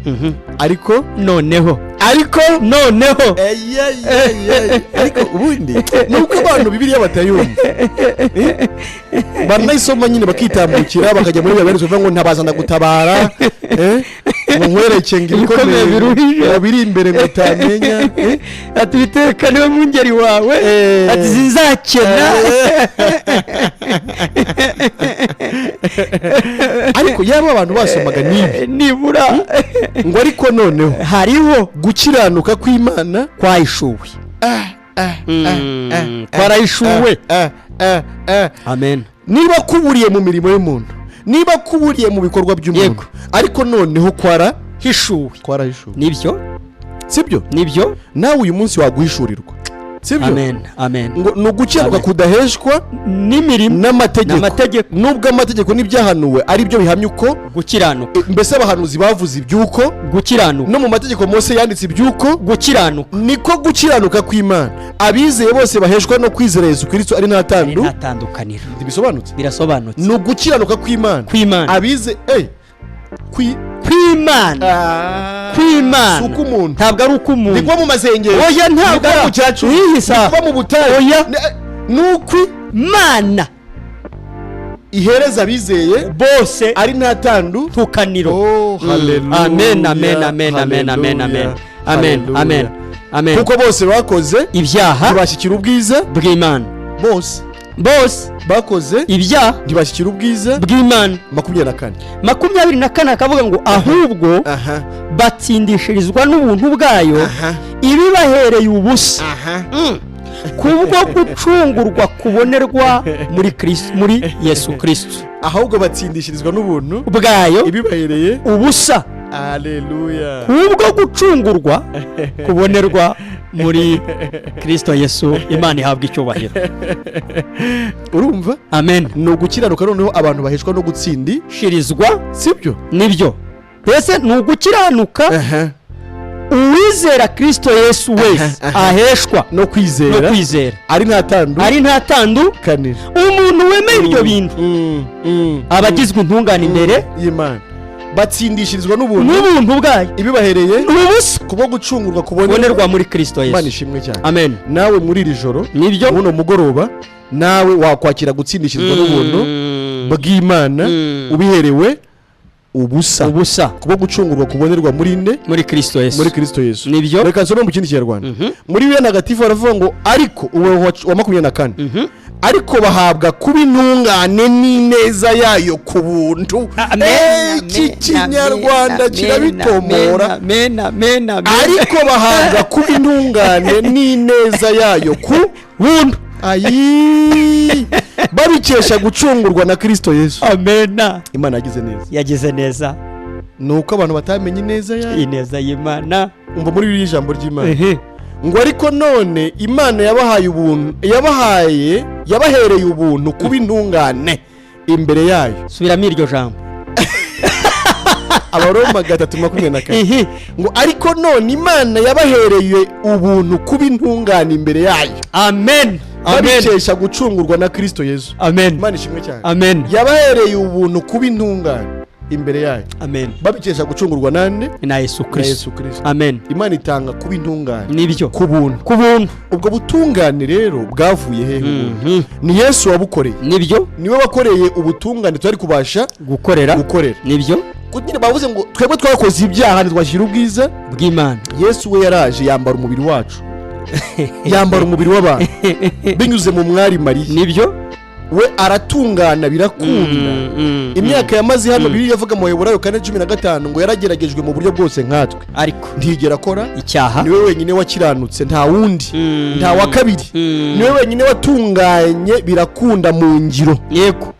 Speaker 1: ariko
Speaker 2: noneho,
Speaker 1: ariko
Speaker 2: noneho.
Speaker 1: Eyeyeye. Ariko ubundi ni uko abantu Bibiliya batayumva. Banayisoma nyine bakitambukira, bakajya muri bya bivuga ngo ntabaza ndagutabara, ngo nkwereke ngo
Speaker 2: ibikomeye
Speaker 1: ibikomeye
Speaker 2: biruhije.
Speaker 1: Ngo biri imbere ngo utamenya.
Speaker 2: Ati Uwiteka niwe mwungeri wawe, ati sinzakena.
Speaker 1: Ariko yaba abantu basomaga n'ibi,
Speaker 2: nibura,
Speaker 1: ngo ariko noneho
Speaker 2: hariho
Speaker 1: gukiranuka kw'Imana
Speaker 2: kwahishuwe, kwarahishuwe. Amen.
Speaker 1: Niba kuburiye mu mirimo y'umuntu, niba kuburiye mu bikorwa by'umuntu, ariko noneho kwara
Speaker 2: hishuwe.
Speaker 1: Kwarahishuwe.
Speaker 2: Nibyo.
Speaker 1: Sibyo?
Speaker 2: Nibyo.
Speaker 1: Nawe uyu munsi waguhishurirwa, sibyo?
Speaker 2: Amen, amen.
Speaker 1: Ngo ni ugukiranuka
Speaker 2: Amen.
Speaker 1: kudaheshwa
Speaker 2: n'imirimo
Speaker 1: n'amategeko,
Speaker 2: n'amategeko.
Speaker 1: Nubwo amategeko n'ibyahanuwe ari byo bihamya uko
Speaker 2: gukiranuka.
Speaker 1: Mbese abahanuzi bavuze iby'uko
Speaker 2: gukiranuka,
Speaker 1: no mu mategeko Mose yanditse iby'uko
Speaker 2: gukiranuka.
Speaker 1: Niko gukiranuka kw'Imana abizeye bose baheshwa no kwizera Yesu Kristo, ari nta tandu
Speaker 2: nta tandukaniro.
Speaker 1: Ntibisobanutse?
Speaker 2: Birasobanutse.
Speaker 1: Ni ugukiranuka kw'Imana
Speaker 2: kw'Imana
Speaker 1: abize kwi
Speaker 2: kw'Imana, kw'Imana.
Speaker 1: Si uko umuntu.
Speaker 2: Ntabwo ari uko umuntu.
Speaker 1: Ni kuba mu masengesho,
Speaker 2: Oya, ntabwo
Speaker 1: ni kuba
Speaker 2: ari
Speaker 1: mu cyacu,
Speaker 2: iyi saha.
Speaker 1: ni kuba mu butayu.
Speaker 2: Oya.
Speaker 1: Ni ukwi
Speaker 2: Mana
Speaker 1: ihereza abizeye
Speaker 2: bose
Speaker 1: ari nta tandu
Speaker 2: tukaniro.
Speaker 1: Oh, hallelujah,
Speaker 2: Amen, amen, amen, amen, amen, amen, amen.
Speaker 1: hallelujah.
Speaker 2: Amen, amen.
Speaker 1: Kuko bose bakoze
Speaker 2: ibyaha
Speaker 1: ntibashyikira ubwiza
Speaker 2: bw'Imana.
Speaker 1: Bose
Speaker 2: Bose
Speaker 1: bakoze
Speaker 2: ibyaha
Speaker 1: ntibashyikira ubwiza
Speaker 2: bw'Imana.
Speaker 1: 24.
Speaker 2: 24 akavuga ngo ahubwo batsindishirizwa n'ubuntu bwayo, ibibahereye ubusa, kubwo gucungurwa kubonerwa muri Kristo, muri Yesu Kristo.
Speaker 1: Ahubwo batsindishirizwa n'ubuntu
Speaker 2: bwayo
Speaker 1: ibibahereye
Speaker 2: ubusa,
Speaker 1: Aleluya.
Speaker 2: Kubwo gucungurwa kubonerwa muri Kristo Yesu. Imana ihabwa icyubahiro.
Speaker 1: Urumva?
Speaker 2: Amen.
Speaker 1: Ni ugukiranuka noneho abantu baheshwa no gutsindi
Speaker 2: shirizwa.
Speaker 1: Sibyo?
Speaker 2: Nibyo. Mbese ni ugukiranuka uwizera Kristo Yesu wese aheshwa
Speaker 1: no
Speaker 2: no
Speaker 1: kwizera,
Speaker 2: kwizera,
Speaker 1: ari nta tandu
Speaker 2: ari nta tandu
Speaker 1: kanira.
Speaker 2: Umuntu wemeye ibyo bintu aba agizwe intungane imbere
Speaker 1: y'Imana. Batsindishirizwa n'ubuntu
Speaker 2: n'ubuntu bwayo
Speaker 1: ibibahereye
Speaker 2: ubusa,
Speaker 1: kubwo gucungurwa kubonerwa
Speaker 2: kubonerwa muri Kristo
Speaker 1: Imana
Speaker 2: Yesu.
Speaker 1: ishimwe cyane.
Speaker 2: Amen.
Speaker 1: Nawe muri iri joro,
Speaker 2: Nibyo.
Speaker 1: muno mugoroba, nawe wakwakira gutsindishirizwa n'ubuntu bw'Imana ubiherewe ubusa,
Speaker 2: ubusa,
Speaker 1: kubwo gucungurwa kubonerwa muri nde?
Speaker 2: Muri Kristo Yesu.
Speaker 1: Muri Kristo Yesu.
Speaker 2: Nibyo.
Speaker 1: Reka nsome mu kindi Kinyarwanda. Muri Bibiliya Ntagatifu baravuga ngo ariko uwo wa 24, ariko bahabwa kuba intungane n'ineza yayo ku buntu.
Speaker 2: Amen.
Speaker 1: Iki Kinyarwanda kirabitomora.
Speaker 2: Amen, amen, amen.
Speaker 1: Ariko bahabwa kuba intungane n'ineza yayo ku
Speaker 2: buntu,
Speaker 1: ayi, babikesha gucungurwa na Kristo Yesu.
Speaker 2: Amen.
Speaker 1: Imana yagize neza.
Speaker 2: Yagize neza.
Speaker 1: Ni uko abantu batamenye ineza yayo.
Speaker 2: Ineza y'Imana.
Speaker 1: Umva muri ririya ijambo ry'Imana, Ngo ariko none Imana yabahaye ubuntu, yabahereye ubuntu kuba intungane imbere yayo.
Speaker 2: Subiramo iryo jambo.
Speaker 1: Abaroma 3:24.
Speaker 2: Ihi.
Speaker 1: Ngo ariko none Imana yabahereye ubuntu kuba intungane imbere yayo,
Speaker 2: Amen, amen.
Speaker 1: babikesha gucungurwa na Kirisito Yesu.
Speaker 2: Amen.
Speaker 1: Imana ishimwe cyane.
Speaker 2: Amen.
Speaker 1: Yabahereye ubuntu kuba intungane imbere yayo,
Speaker 2: Amen.
Speaker 1: babikesha gucungurwa nande?
Speaker 2: Na Yesu
Speaker 1: Na
Speaker 2: Kristo.
Speaker 1: Yesu Kirisito.
Speaker 2: Amen.
Speaker 1: Imana itanga kuba intungane
Speaker 2: Nibyo.
Speaker 1: ku buntu.
Speaker 2: Ku buntu.
Speaker 1: Ubwo butungane rero bwavuye hehe ubundi? Ni Yesu wabukoreye.
Speaker 2: Nibyo.
Speaker 1: Niwe wakoreye ubutungane tutari kubasha
Speaker 2: Gukorera.
Speaker 1: gukorera.
Speaker 2: Nibyo.
Speaker 1: Kuko nyine bavuze ngo twebwe twakoze ibyaha ntitwashyira ubwiza
Speaker 2: bw'Imana.
Speaker 1: Yesu we yaraje yambara umubiri wacu, yambara umubiri w'abantu binyuze mu mwari Mariya.
Speaker 2: Nibyo.
Speaker 1: We aratungana birakunda. Imyaka yamaze hano, Bibiliya ivuga mu Baheburayo 4:15 ngo yarageragejwe mu buryo bwose nkatwe,
Speaker 2: ariko
Speaker 1: ntigera akora
Speaker 2: icyaha.
Speaker 1: Niwe wenyine wakiranutse, nta wundi, nta wa kabiri. Niwe wenyine watunganye birakunda mu ngiro.
Speaker 2: Yego,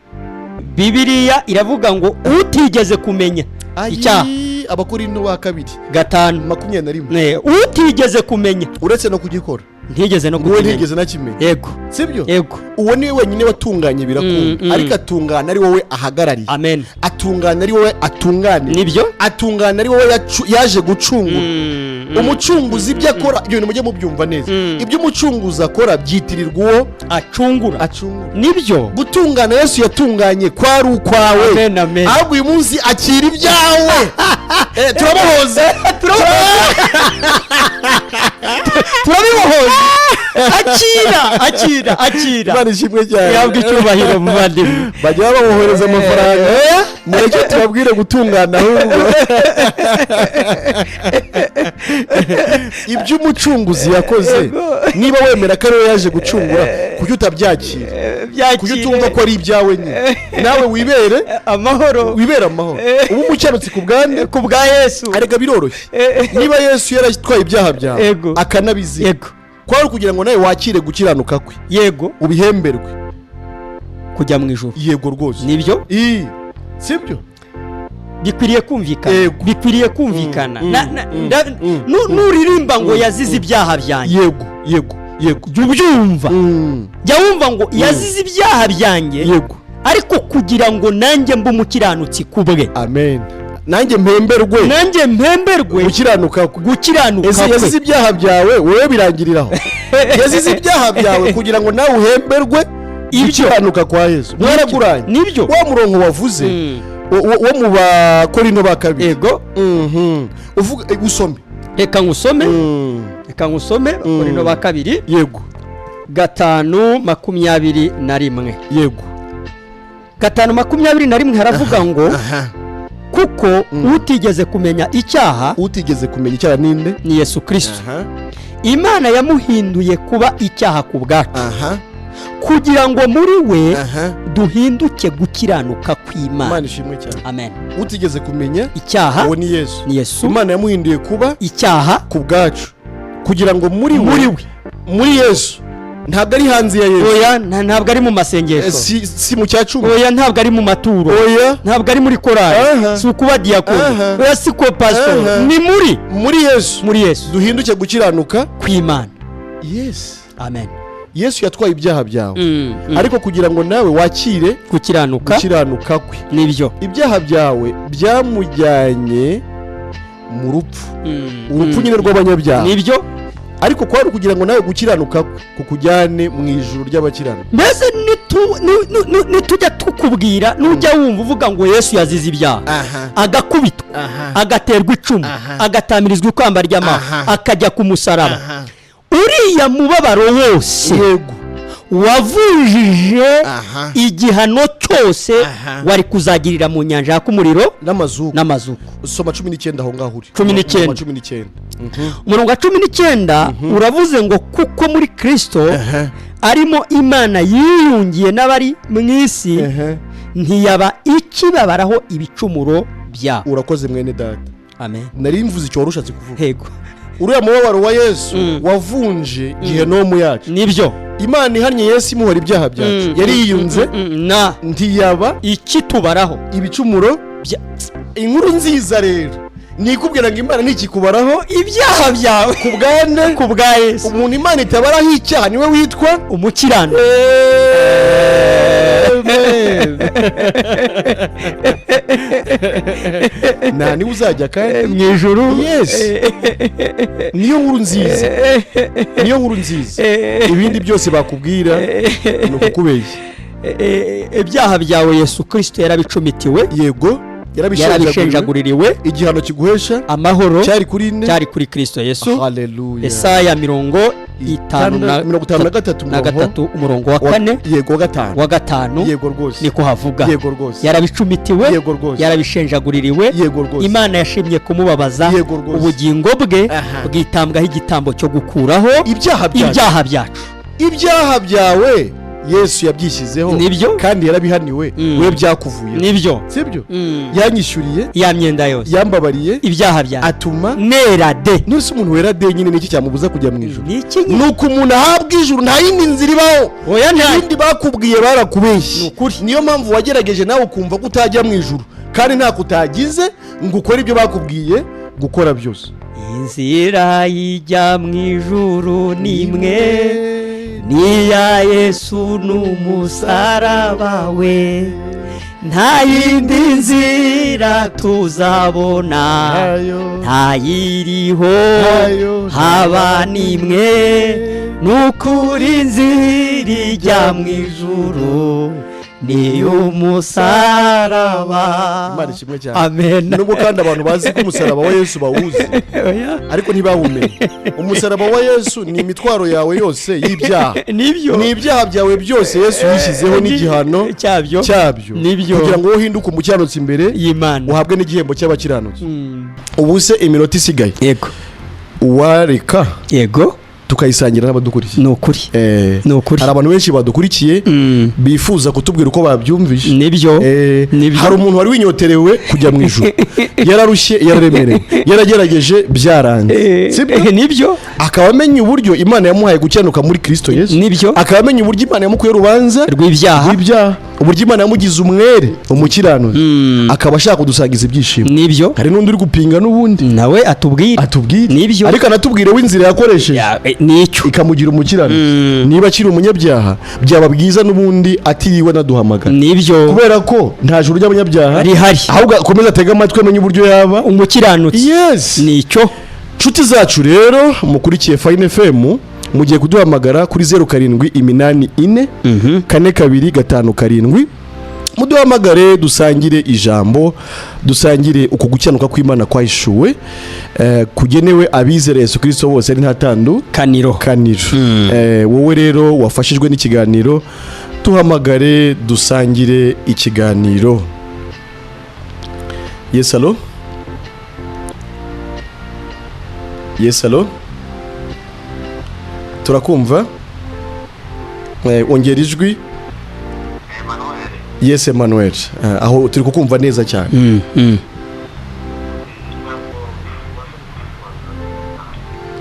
Speaker 2: Bibiliya iravuga ngo utigeze kumenya icyaha.
Speaker 1: Ayi, Abakorinto ba kabiri
Speaker 2: 5
Speaker 1: 21.
Speaker 2: Utigeze kumenya.
Speaker 1: Uretse no kugikora.
Speaker 2: Ntigeze no
Speaker 1: Ngo we
Speaker 2: kukimenya.
Speaker 1: ntigeze nakimenya.
Speaker 2: Yego.
Speaker 1: Sibyo?
Speaker 2: Yego.
Speaker 1: Uwo niwe wenyine watunganye birakunda, ariko atungana ari wowe ahagarariye.
Speaker 2: Amen.
Speaker 1: Atungana ari wowe atunganiye.
Speaker 2: Nibyo.
Speaker 1: Atungana ari wowe yaje gucungura. Umucunguzi ibyo akora, ibyo bintu mujye mubyumva neza, ibyo umucunguzi akora byitirirwa uwo
Speaker 2: acungura.
Speaker 1: Acungura.
Speaker 2: Nibyo.
Speaker 1: Gutungana Yesu yatunganye kwari ukwawe.
Speaker 2: Amen, amen.
Speaker 1: Ahubwo uyu munsi akira ibyawe. Turamuhoza.
Speaker 2: Turabibohoza, akira, akira, akira.
Speaker 1: Imana ishimwe cyane.
Speaker 2: Yabwa icyubahiro, muvandimwe.
Speaker 1: Bajya bamuhereza amafaranga, mureke tubabwire gutungana. Ahubwo ibyo umucunguzi yakoze, niba wemera ko ariwe yaje gucungura, kuki utabyakira? Kuki utumva ko ari ibyawe nyine, nawe wibere
Speaker 2: amahoro?
Speaker 1: Wibere amahoro, uba umukiranutsi ku bwande?
Speaker 2: Ku bwa Yesu.
Speaker 1: Arega biroroshye. Niba Yesu yaratwaye ibyaha byawe, akanabizira, kwari ukugira ngo nawe wakire gukiranuka kwe, ubihemberwe
Speaker 2: kujya mu ijuru.
Speaker 1: Yego rwose.
Speaker 2: Nibyo.
Speaker 1: Ii, sibyo?
Speaker 2: Bikwiriye kumvikana. Bikwiriye kumvikana. Nuririmba ngo yazize ibyaha byanjye,
Speaker 1: Yego.
Speaker 2: Jya ubyumva, jya wumva ngo yazize ibyaha byanjye, ariko kugira ngo nanjye mbe umukiranutsi ku bwe.
Speaker 1: Amen, nanjye mpemberwe.
Speaker 2: Nanjye mpemberwe
Speaker 1: gukiranuka kwe.
Speaker 2: Gukiranuka
Speaker 1: Ese
Speaker 2: kwe.
Speaker 1: yazize ibyaha byawe, wowe birangiriraho? Yazize ibyaha byawe kugira ngo nawe uhemberwe gukiranuka kwa Yesu, mwaraguranye.
Speaker 2: Nibyo.
Speaker 1: Wa murongo wavuze wo mu Bakorino ba kabiri. Uvuga, usome.
Speaker 2: Reka nkusome, reka nkusome Bakorino ba kabiri 5:21. 5:21 haravuga ngo kuko utigeze kumenya icyaha.
Speaker 1: Utigeze kumenya icyaha ninde?
Speaker 2: Ni Yesu Kirisito. Imana yamuhinduye kuba icyaha ku bwacu, kugira ngo muri we duhinduke gukiranuka kw'Imana.
Speaker 1: Imana ishimwe cyane.
Speaker 2: Amen.
Speaker 1: Utigeze kumenya
Speaker 2: icyaha
Speaker 1: uwo ni Yesu.
Speaker 2: Ni Yesu.
Speaker 1: Imana yamuhinduye kuba
Speaker 2: icyaha
Speaker 1: ku bwacu kugira ngo muri we,
Speaker 2: muri we.
Speaker 1: Muri Yesu, ntabwo ari hanze ya Yesu.
Speaker 2: Oya, ntabwo ari mu masengesho.
Speaker 1: Si mu cya cumi.
Speaker 2: Oya, ntabwo ari mu maturo.
Speaker 1: Oya.
Speaker 2: Ntabwo ari muri korali. Si ukuba diyakoni. Oya, si ko pasitori. Ni muri
Speaker 1: Muri Yesu.
Speaker 2: Muri Yesu.
Speaker 1: Duhinduke gukiranuka
Speaker 2: kw'Imana.
Speaker 1: Yes.
Speaker 2: Amen.
Speaker 1: Yesu yatwaye ibyaha byawe, ariko kugira ngo nawe wakire
Speaker 2: gukiranuka.
Speaker 1: Gukiranuka kwe.
Speaker 2: Nibyo.
Speaker 1: Ibyaha byawe byamujyanye mu rupfu, urupfu nyine rw'abanyabyaha.
Speaker 2: Nibyo.
Speaker 1: Ariko kwari ukugira ngo nawe gukiranuka kwe kukujyane mu ijuru ry'abakiranuka.
Speaker 2: Mbese nitujya tukubwira, nujya wumva uvuga ngo Yesu yazize ibyaha, agakubitwa, agaterwa icumu, agatamirizwa ikamba ry'amahwa, akajya ku musaraba, uriya mubabaro wose wavujije igihano cyose wari kuzagirira mu nyanja yaka umuriro
Speaker 1: n'amazuku.
Speaker 2: N'amazuku.
Speaker 1: Soma 19 aho ngaho uri.
Speaker 2: 19.
Speaker 1: 19.
Speaker 2: Umurongo wa 19 uravuze ngo kuko muri Kirisito arimo Imana yiyungiye n'abari mu isi, ntiyaba ikibabaraho ibicumuro byabo.
Speaker 1: Urakoze, mwene data.
Speaker 2: Amen.
Speaker 1: Nari mvuze icyo wari ushatse kuvuga.
Speaker 2: Yego.
Speaker 1: Uriya mubabaro wa Yesu wavunje gihenomu yacu.
Speaker 2: Nibyo.
Speaker 1: Imana ihannye Yesu imuhora ibyaha byacu, yari yiyunze,
Speaker 2: na
Speaker 1: ntiyaba
Speaker 2: ikitubaraho
Speaker 1: ibicumuro. Inkuru nziza rero Nikubwira ngo Imana ntikikubaraho
Speaker 2: ibyaha byawe
Speaker 1: ku bwane,
Speaker 2: ku bwa Yesu.
Speaker 1: Umuntu Imana itabaraho icyaha niwe witwa
Speaker 2: umukiranutsi.
Speaker 1: Amen. Nta niwe uzajya kandi
Speaker 2: mu ijuru.
Speaker 1: Yes. Niyo nkuru nziza, niyo nkuru nziza. Ibindi byose bakubwira ni ukukubeshya.
Speaker 2: Ibyaha byawe Yesu Kirisito yarabicumitiwe.
Speaker 1: Yego, yarabishenjaguriwe.
Speaker 2: Yarabishenjaguririwe.
Speaker 1: Igihano kiguhesha
Speaker 2: amahoro
Speaker 1: cyari kuri nde?
Speaker 2: Cyari kuri Kirisito Yesu.
Speaker 1: Haleluya.
Speaker 2: Esaya 53
Speaker 1: 53
Speaker 2: na
Speaker 1: umurongo
Speaker 2: 3, umurongo wa 4,
Speaker 1: yego, wa 5,
Speaker 2: wa 5.
Speaker 1: Yego rwose.
Speaker 2: Niko havuga.
Speaker 1: Yego rwose.
Speaker 2: Yarabicumitiwe,
Speaker 1: Yego rwose.
Speaker 2: yarabishenjaguririwe.
Speaker 1: Yego rwose.
Speaker 2: Imana yashimye kumubabaza.
Speaker 1: Yego rwose.
Speaker 2: Ubugingo bwe
Speaker 1: Aha.
Speaker 2: bwitambwaho igitambo cyo gukuraho
Speaker 1: ibyaha byacu.
Speaker 2: Ibyaha byacu.
Speaker 1: Ibyaha byawe Yesu yabyishyizeho.
Speaker 2: Nibyo.
Speaker 1: Kandi yarabihaniwe. We byakuvuye,
Speaker 2: Nibyo.
Speaker 1: sibyo? Yanyishyuriye
Speaker 2: Ya myenda yose.
Speaker 1: Yambabariye.
Speaker 2: Ibyaha byacu.
Speaker 1: Atuma
Speaker 2: nera de.
Speaker 1: None se umuntu wera de nyine, niki cyamubuza kujya mu ijuru?
Speaker 2: Ni iki nyine?
Speaker 1: Ni uko umuntu ahabwa ijuru, nta yindi nzira ibaho.
Speaker 2: Oya, nta.
Speaker 1: Ibindi bakubwiye barakubeshye.
Speaker 2: Ni ukuri.
Speaker 1: Niyo mpamvu wagerageje nawe ukumva ko utajya mu ijuru, kandi ntako utagize ngo ukore ibyo bakubwiye gukora byose.
Speaker 2: Inzira ijya mu ijuru ni imwe, niya Yesu n'umusaraba we. Nta yindi nzira tuzabona, ntayiriho
Speaker 1: Ntayo.
Speaker 2: haba n'imwe. Nukuri inzira ijya mu ijuru ni umusaraba.
Speaker 1: Imana ishimwe cyane.
Speaker 2: Amen.
Speaker 1: Nubwo kandi abantu bazi ko umusaraba wa Yesu bawuzi,
Speaker 2: Oya.
Speaker 1: ariko ntibawumenye. Umusaraba wa Yesu ni imitwaro yawe yose y'ibyaha.
Speaker 2: Nibyo.
Speaker 1: Ni ibyaha byawe byose Yesu yishyizeho n'igihano
Speaker 2: cyabyo.
Speaker 1: cyabyo,
Speaker 2: Nibyo.
Speaker 1: kugira ngo wowe uhinduke umukiranutsi imbere
Speaker 2: y'Imana,
Speaker 1: uhabwe n'igihembo cy'abakiranutsi. Ubu se iminota isigaye,
Speaker 2: Yego.
Speaker 1: uwareka
Speaker 2: Yego.
Speaker 1: tukayisangira n'abadukurikiye?
Speaker 2: Ni ukuri. Ni ukuri.
Speaker 1: Hari abantu benshi badukurikiye bifuza kutubwira uko babyumvise.
Speaker 2: Nibyo. Nibyo.
Speaker 1: Hari umuntu wari winyoterewe kujya mu ijuru, yararushye, yararemerewe, yaragerageje byaranze, sibyo?
Speaker 2: Nibyo.
Speaker 1: Akaba amenya uburyo Imana yamuhaye gukiranuka muri Kirisito Yesu.
Speaker 2: Nibyo.
Speaker 1: Akaba amenya uburyo Imana yamukuye urubanza
Speaker 2: rw'ibyaha,
Speaker 1: rw'ibyaha, uburyo Imana yamugize umwere, umukiranutsi, akaba ashaka kudusangiza ibyishimo.
Speaker 2: Nibyo.
Speaker 1: Hari n'undi uri gupinga n'ubundi.
Speaker 2: Nawe atubwire.
Speaker 1: Atubwire.
Speaker 2: Nibyo.
Speaker 1: Ariko anatubwire w'inzira yakoresheje
Speaker 2: Ya, nicyo
Speaker 1: ikamugira umukiranutsi. Niba akiri umunyabyaha, byaba byiza n'ubundi atiriwe anaduhamagara,
Speaker 2: Nibyo.
Speaker 1: kubera ko nta juru ry'abanyabyaha
Speaker 2: rihari.
Speaker 1: Ahubwo akomeze atege amatwi amenye uburyo yaba
Speaker 2: umukiranutsi.
Speaker 1: Yes.
Speaker 2: Nicyo.
Speaker 1: Nshuti zacu rero mukurikiye Fine FM, mugiye kuduhamagara kuri 0784 4257, muduhamagare dusangire ijambo, dusangire uku gukiranuka kw'Imana kwahishuwe, kugenewe abizera Yesu Kirisito bose, ari nta tandu
Speaker 2: kaniro.
Speaker 1: Kaniro. Wowe rero wafashijwe n'ikiganiro, tuhamagare dusangire ikiganiro. Yes, allo? Yes, allo? Turakumva. Ongera ijwi. Yes, Emmanuel. Aho turi kukumva neza cyane.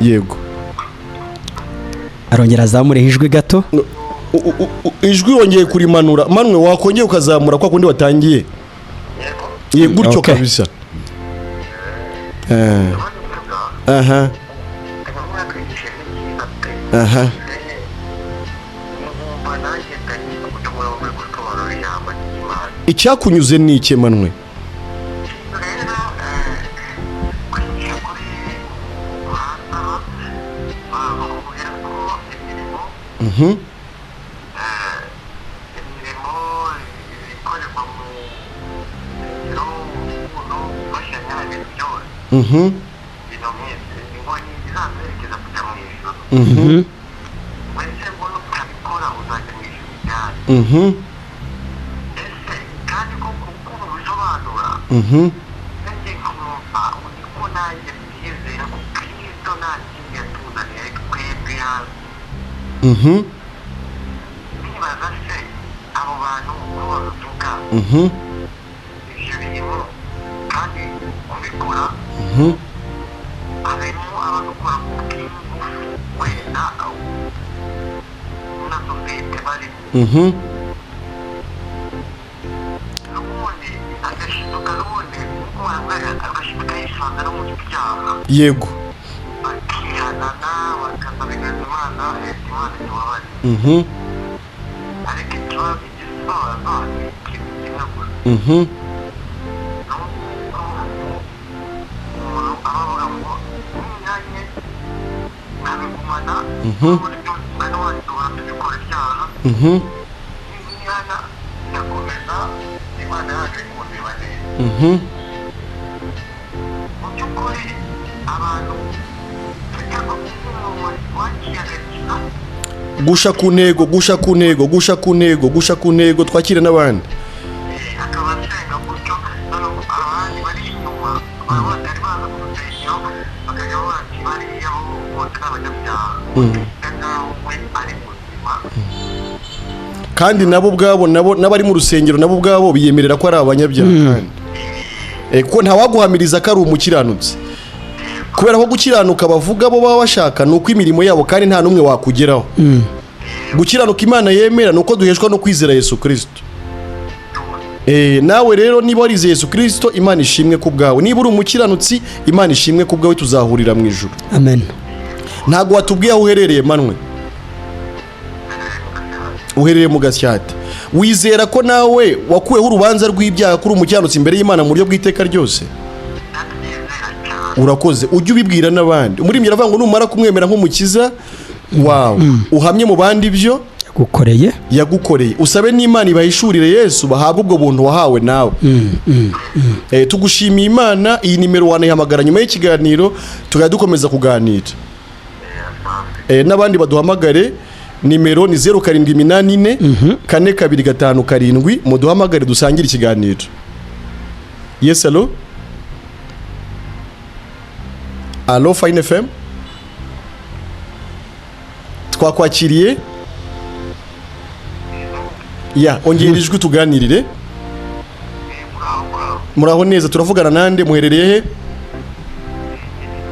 Speaker 1: Yego.
Speaker 2: Arongera azamureho ijwi gato.
Speaker 1: Ijwi wongeye kurimanura manwe, wakongeye ukazamura kwa kundi watangiye. Ye, gutyo.
Speaker 2: Okay.
Speaker 1: Kabisa. Aha aha. Icyakunyuze ni iki, Manwe?
Speaker 3: Imirimo ikorerwa mu nsengero, urukundo, gufashanya, ibintu byose, ibintu nk'ibyo ngo ni ibizaduherekeza kujya mu ijuru. Mbese ngo nutabikora uzajya mu ijuru ryari? Ese kandi ko kuko ubisobanura, nanjye nkumva ko nanjye byizera ko Kristo nta kindi yatuzaniye twebwe hasi. Nibaza se abo bantu uko babivuga, ibyo bintu kandi kubikora, harimo ababikora ku bw'ingufu wenda na sosiyete barimo, n'ubundi agashiduka, n'ubundi nk'uko bavuga, agashiduka yisanga.
Speaker 1: Yego.
Speaker 3: Bakihanana, bakasabiriza Imana, Imana itubabarire. Ariko ikibazo, igisobanuro ni ikintu kimwe gusa. Ni uko umuntu aba avuga ngo nihanye nkabigumana, uburyo umwana wacu duhora tubikora ibyaha, nihana igakomeza, Imana yacu ikumva neza. Mu by'ukuri abantu cyangwa umuntu wakiye agakiza.
Speaker 1: Gusha ku ntego, gusha ku ntego, gusha ku ntego, gusha ku ntego, twakire n'abandi.
Speaker 3: Akaba asenga gutyo, noneho abandi bari inyuma baba batari baza mu rusengero bakajya bati bariya bo bose ni abanyabyaha, bisa nkaho we ari muzima.
Speaker 1: Kandi nabo ubwabo, nabo n'abari mu rusengero nabo ubwabo biyemerera ko ari abanyabyaha kandi. Kuko ntawaguhamiriza ko ari umukiranutsi, kubera ko gukiranuka bavuga bo baba bashaka ni uko imirimo yabo, kandi nta n'umwe wakugeraho. Gukiranuka Imana yemera ni uko duheshwa no kwizera Yesu Kirisito. Nawe rero niba warizeye Yesu Kirisito, Imana ishimwe ku bwawe. Niba uri umukiranutsi, Imana ishimwe ku bwawe, tuzahurira mu ijuru.
Speaker 2: Amen.
Speaker 1: Ntabwo watubwiye aho uherereye. Manwe, uherereye mu Gasyata. Wizera ko nawe wakuweho urubanza rw'ibyaha, kuri umukiranutsi imbere y'Imana mu buryo bw'iteka ryose?
Speaker 3: Ndabyizera cyane.
Speaker 1: Urakoze, ujye ubibwira n'abandi. Umuririmbyi aravuga ngo numara kumwemera nk'umukiza wawe, uhamye mu bandi ibyo
Speaker 2: yagukoreye.
Speaker 1: Yagukoreye. Usabe n'Imana ibahishurire Yesu, bahabwe ubwo buntu wahawe nawe. Tugushimiye Imana. Iyi nimero wanayihamagara nyuma y'ikiganiro, tukajya dukomeza kuganira. N'abandi baduhamagare, nimero ni 0784 4257, muduhamagare dusangire ikiganiro. Yes, allo, allo, Fine FM, twakwakiriye. Ya, ongera ijwi tuganirire.
Speaker 3: Muraho, muraho.
Speaker 1: Muraho neza. Turavugana nande? Muherereye he?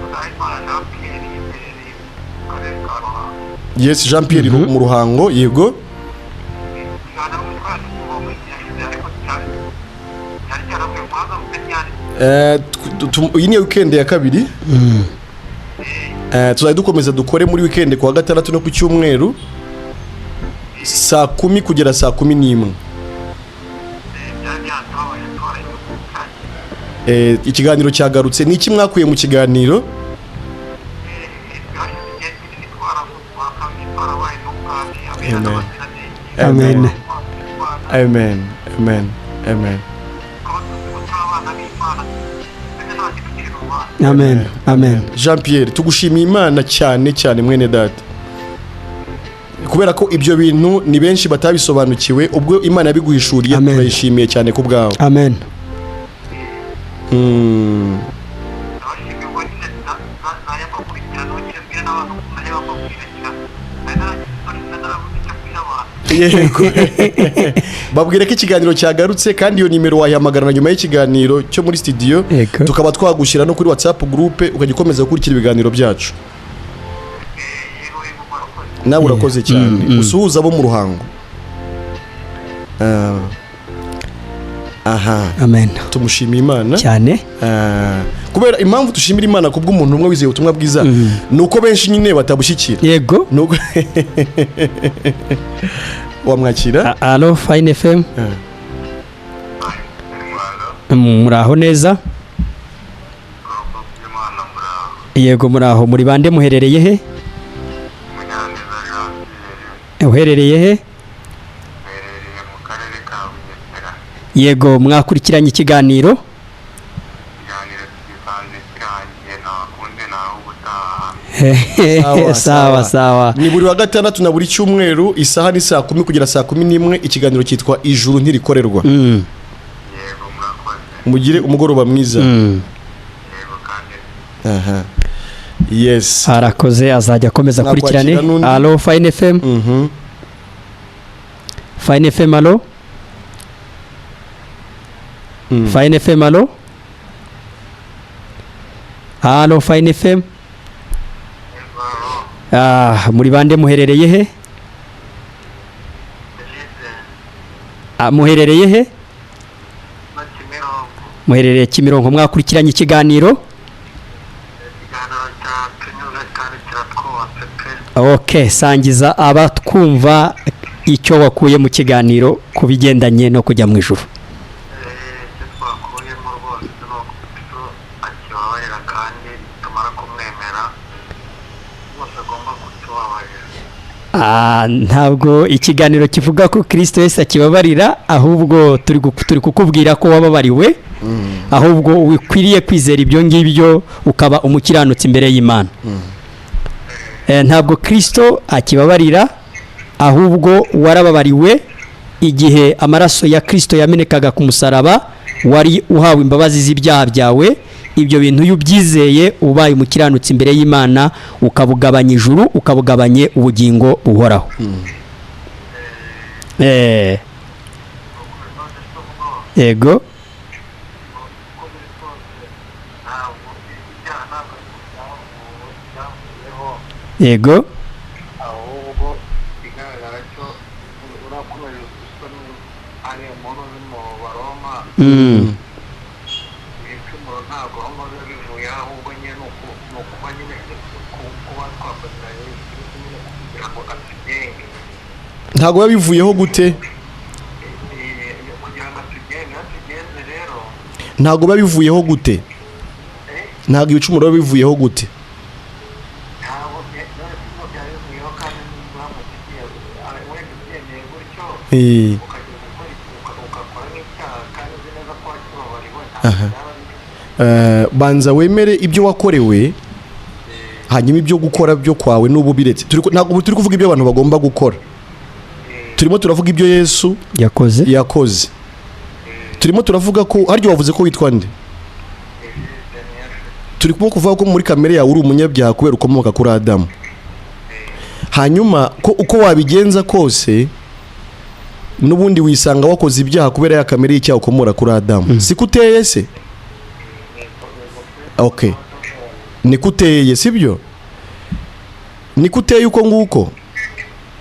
Speaker 3: Ndahimana Jean Pierre, iherereye mu karere ka Ruhango.
Speaker 1: Yes, Jean Pierre, mu Ruhango, yego.
Speaker 3: Ikiganiro mu twari kuva muri yashize, ariko cyari cyari cyaravuye muhagarutse ryari?
Speaker 1: Iyi ni weekend ya kabiri. Tuzajya dukomeza dukore muri weekend, ku wa gatandatu no ku cyumweru, saa 10 kugera saa 11.
Speaker 3: Byari byatubabaje, twarayimukaye.
Speaker 1: Ikiganiro cyagarutse. Ni iki mwakuye mu kiganiro?
Speaker 3: Hashize igihe kinini twaravuzwa kandi twarabaye n'ubwami abera
Speaker 1: Amen.
Speaker 3: n'abaziranenge.
Speaker 2: Amen.
Speaker 1: Amen, amen, amen.
Speaker 3: Tukaba tuzi ko turi abana b'Imana, ndetse nta kiducira urubanza.
Speaker 2: Amen, amen.
Speaker 1: Jean Pierre, tugushimiye Imana cyane cyane, mwene data, kubera ko ibyo bintu ni benshi batabisobanukiwe. Ubwo Imana yabiguhishuriye,
Speaker 2: Amen.
Speaker 1: turayishimiye cyane ku bwawe.
Speaker 2: Amen.
Speaker 3: Ndabashimiye. Ubwo nyine nzayabakurikirana, nongere mbwire n'abantu kumenya bakurikira. Nari naragize isoni, narabuze icyo mbwira abantu.
Speaker 1: Yego, babwire ko ikiganiro cyagarutse, kandi iyo nimero wayihamagara nyuma y'ikiganiro cyo muri studio.
Speaker 2: Yego.
Speaker 1: Tukaba twagushyira no kuri WhatsApp groupe, ukajya ukomeza gukurikira ibiganiro byacu.
Speaker 3: Yego, yego, murakoze.
Speaker 1: Nawe urakoze cyane. Usuhuza abo mu Ruhango. Ah. Aha.
Speaker 2: Amen.
Speaker 1: Tumushimiye Imana
Speaker 2: cyane.
Speaker 1: Ah, kubera impamvu dushimira Imana kubw'umuntu umwe wizeye ubutumwa bwiza ni uko benshi nyine batabushyikira. Nuko wamwakira.
Speaker 2: Allo, Fine FM. Muraho neza?
Speaker 3: Ubwoko bw'Imana, muraho.
Speaker 2: Yego, muraho. Muri bande? Muherereye he?
Speaker 3: Munyaneza Jean Pierre.
Speaker 2: Uherereye he?
Speaker 3: Mherereye mu karere ka Bugesera.
Speaker 2: Yego, mwakurikiranye ikiganiro?
Speaker 3: Ikiganiro kivanze kirangiye, ntakunze nawe ubutaha.
Speaker 1: Sawa,
Speaker 2: sawa.
Speaker 1: Sawa.
Speaker 2: Sawa.
Speaker 1: Ni buri wa gatandatu na buri cyumweru, isaha ni saa 10 kugera saa 11. Ikiganiro cyitwa Ijuru Ntirikorerwa.
Speaker 3: Yego, murakoze.
Speaker 1: Mugire umugoroba mwiza.
Speaker 3: Yego, kandi.
Speaker 1: Aha, yes.
Speaker 2: Arakoze, azajya akomeza
Speaker 1: Nakwakira
Speaker 2: akurikirane.
Speaker 1: n'undi.
Speaker 2: Allo, Fine FM. Fine FM, allo. Fine FM, allo, allo, Fine FM. Ah, muri bande? Muherereye he? Ah, muherereye he?
Speaker 3: Na Kimironko.
Speaker 2: Muherereye Kimironko. Mwakurikiranye ikiganiro?
Speaker 3: Ikiganiro.
Speaker 2: Ok, sangiza abatwumva icyo wakuye mu kiganiro ku bigendanye no kujya mu ijuru.
Speaker 3: Icyo twakuyemo rwose ni uko Kristo akibabarira, kandi tumara kumwemera rwose agomba kutubabarira.
Speaker 2: Ntabwo ikiganiro kivuga ko Kirisito Yesu akibabarira, ahubwo turi kukubwira ko wababariwe, ahubwo ukwiriye kwizera ibyo ngibyo ukaba umukiranutsi imbere y'Imana. Ntabwo Kirisito akibabarira, ahubwo warababariwe igihe amaraso ya Kirisito yamenekaga ku musaraba. Wari uhawe imbabazi z'ibyaha byawe. Ibyo bintu iyo ubyizeye, ubaye umukiranutsi imbere y'Imana, ukabugabanya ijuru, ukabugabanye ubugingo buhoraho.
Speaker 3: None se ubwo
Speaker 2: Yego.
Speaker 3: Uko biri kose, ntabwo ibyaha, ntabwo byavuyeho. Ahubwo ikigaragara cyo, urakomeje gusa ari inkuru mu Baroma. Ibicumuro ntabwo aho ngaho biba bivuye, ahubwo nyine ni ukuba nyine kuba twafatira Yesu Kristo nyine kugira ngo atugenge.
Speaker 1: Ntabwo biba bivuyeho gute?
Speaker 3: Kugira ngo atugenge, atugenze rero.
Speaker 1: Ntabwo biba bivuyeho gute? Ntabwo ibicumuro biba bivuyeho gute?
Speaker 3: Ntabwo byari bivuyeho, kandi uramutse ugiye wenda ubyemeye gutyo, ukajya gukora ugakora n'icyaha kandi uzi neza ko wakibabariwe, ntabwo byaba ari
Speaker 1: Banza wemere ibyo wakorewe, hanyuma ibyo gukora byo kwawe n'ubu biretse. Ntabwo turi kuvuga ibyo abantu bagomba gukora, turimo turavuga ibyo Yesu
Speaker 2: yakoze.
Speaker 1: Yakoze. Turimo turavuga ko haryo wavuze ko witwa nde? Turi kuba kuvuga ko muri kamere yawe uri umunyabyaha kubera ukomoka kuri Adamu, hanyuma ko uko wabigenza kose n'ubundi wisanga wakoze ibyaha kubera ya kamere y'icyaha ukomora kuri Adamu. Siko uteye se? Okay, niko uteye, sibyo? Niko uteye uko nguko.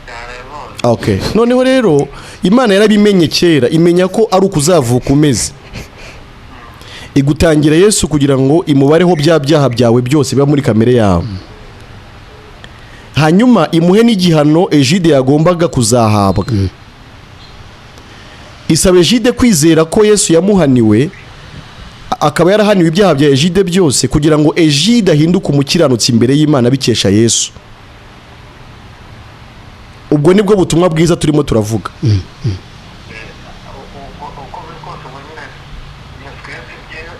Speaker 3: Cyane rwose.
Speaker 1: Okay, noneho rero Imana yarabimenye kera, imenya ko ari ukuzavuka umeze, igutangira Yesu kugira ngo imubareho bya byaha byawe byose biba muri kamere yawe, hanyuma imuhe n'igihano Ejide yagombaga kuzahabwa. Isaba Ejide kwizera ko Yesu yamuhaniwe, akaba yarahaniwe ibyaha bya Ejide byose, kugira ngo Ejide ahinduke umukiranutsi imbere y'Imana bikesha Yesu. Ubwo nibwo butumwa bwiza turimo turavuga.
Speaker 3: Uko biri kose, ubwo nyine twebwe ibyacu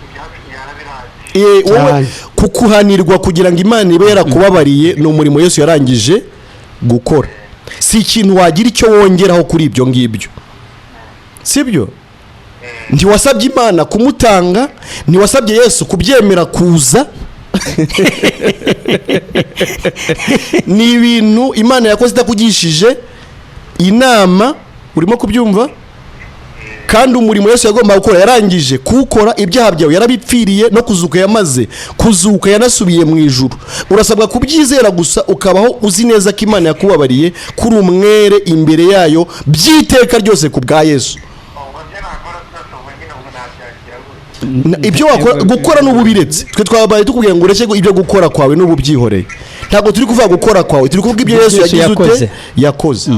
Speaker 3: yarabirangiye.
Speaker 1: Wowe
Speaker 2: Cyane.
Speaker 1: kukuhanirwa kugira ngo Imana ibe yarakubabariye ni umurimo Yesu yarangije gukora. Si ikintu wagira icyo wongeraho kuri ibyo ngibyo, sibyo? Ntiwasabye Imana kumutanga, ntiwasabye Yesu kubyemera kuza. Ni ibintu Imana yakoze itakugishije inama. Urimo kubyumva? Kandi umurimo Yesu yagombaga gukora yarangije kuwukora. Ibyaha byawe yarabipfiriye, no kuzuka yamaze kuzuka, yanasubiye mu ijuru. Urasabwa kubyizera gusa, ukabaho uzi neza ko Imana yakubabariye, kuri umwere imbere yayo by'iteka ryose ku bwa Yesu.
Speaker 3: Ubwo byo nakora byose, ubwo nyine ubwo nabyakira gutya.
Speaker 1: Ibyo wakora gukora n'ubu biretse, twe twabaye tukubwira ngo ureke ibyo gukora kwawe n'ubu byihoreye. Ntabwo turi kuvuga gukora kwawe, turi kuvuga ibyo Yesu
Speaker 2: Yesu
Speaker 1: yagize ute?
Speaker 2: Yakoze.
Speaker 1: Yakoze.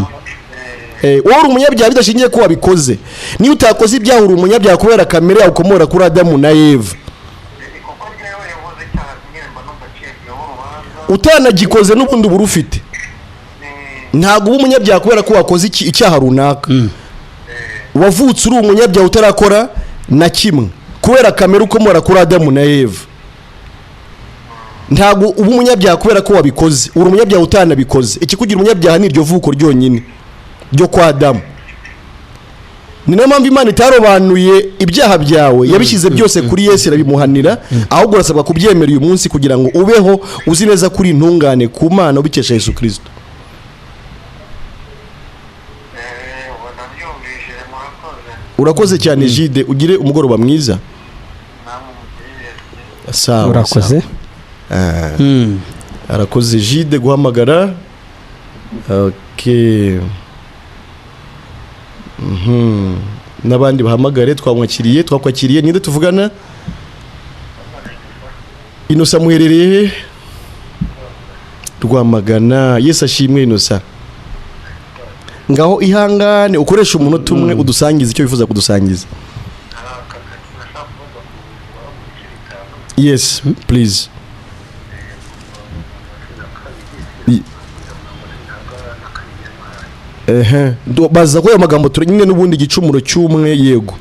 Speaker 1: Wowe uri umunyabyaha bidashingiye ko wabikoze. Niyo utakoze ibyaha, uri umunyabyaha kubera kamere yawe ukomora kuri Adamu na Eva.
Speaker 3: Kuko njyewe yakoze icyaha nyine, mba numva acibweho urubanza.
Speaker 1: Utanagikoze n'ubundi uba urufite. Ntabwo uba umunyabyaha kubera ko wakoze icyaha runaka. Wavutse uri umunyabyaha utarakora na kimwe, kubera kamere ukomora kuri Adamu na Eva. Ntabwo uba umunyabyaha kubera ko wabikoze, uri umunyabyaha utanabikoze. Ikikugira umunyabyaha ni iryo vuko ryonyine ryo kwa Adamu. Ni nayo mpamvu Imana itarobanuye ibyaha byawe, yabishyize byose kuri Yesu irabimuhanira. Ahubwo urasabwa kubyemera uyu munsi kugira ngo ubeho uzi neza ko uri intungane ku Mana ubikesha Yesu Kirisito.
Speaker 3: Ubwo ndabyumvishije, murakoze.
Speaker 1: Urakoze cyane Jide, ugire umugoroba mwiza.
Speaker 3: Namwe mugire.
Speaker 1: Sawa.
Speaker 2: Urakoze.
Speaker 1: Sawa. Arakoze Jide guhamagara. Okay. N'abandi bahamagare, twamwakiriye, twakwakiriye. Ninde tuvugana? Inosa, muherereye he? Rwamagana. Yesu ashimwe, Inosa. Ngaho ihangane ukoresha umunota umwe, udusangiza icyo wifuza kudusangiza.
Speaker 3: Hari akantu nashaka kubaza ku wa mu bice 5.
Speaker 1: Yes, please.
Speaker 3: 12. 12.
Speaker 1: Ehe. Baza ko ayo magambo turi nyine n'ubundi igicumuro cy'umwe, yego.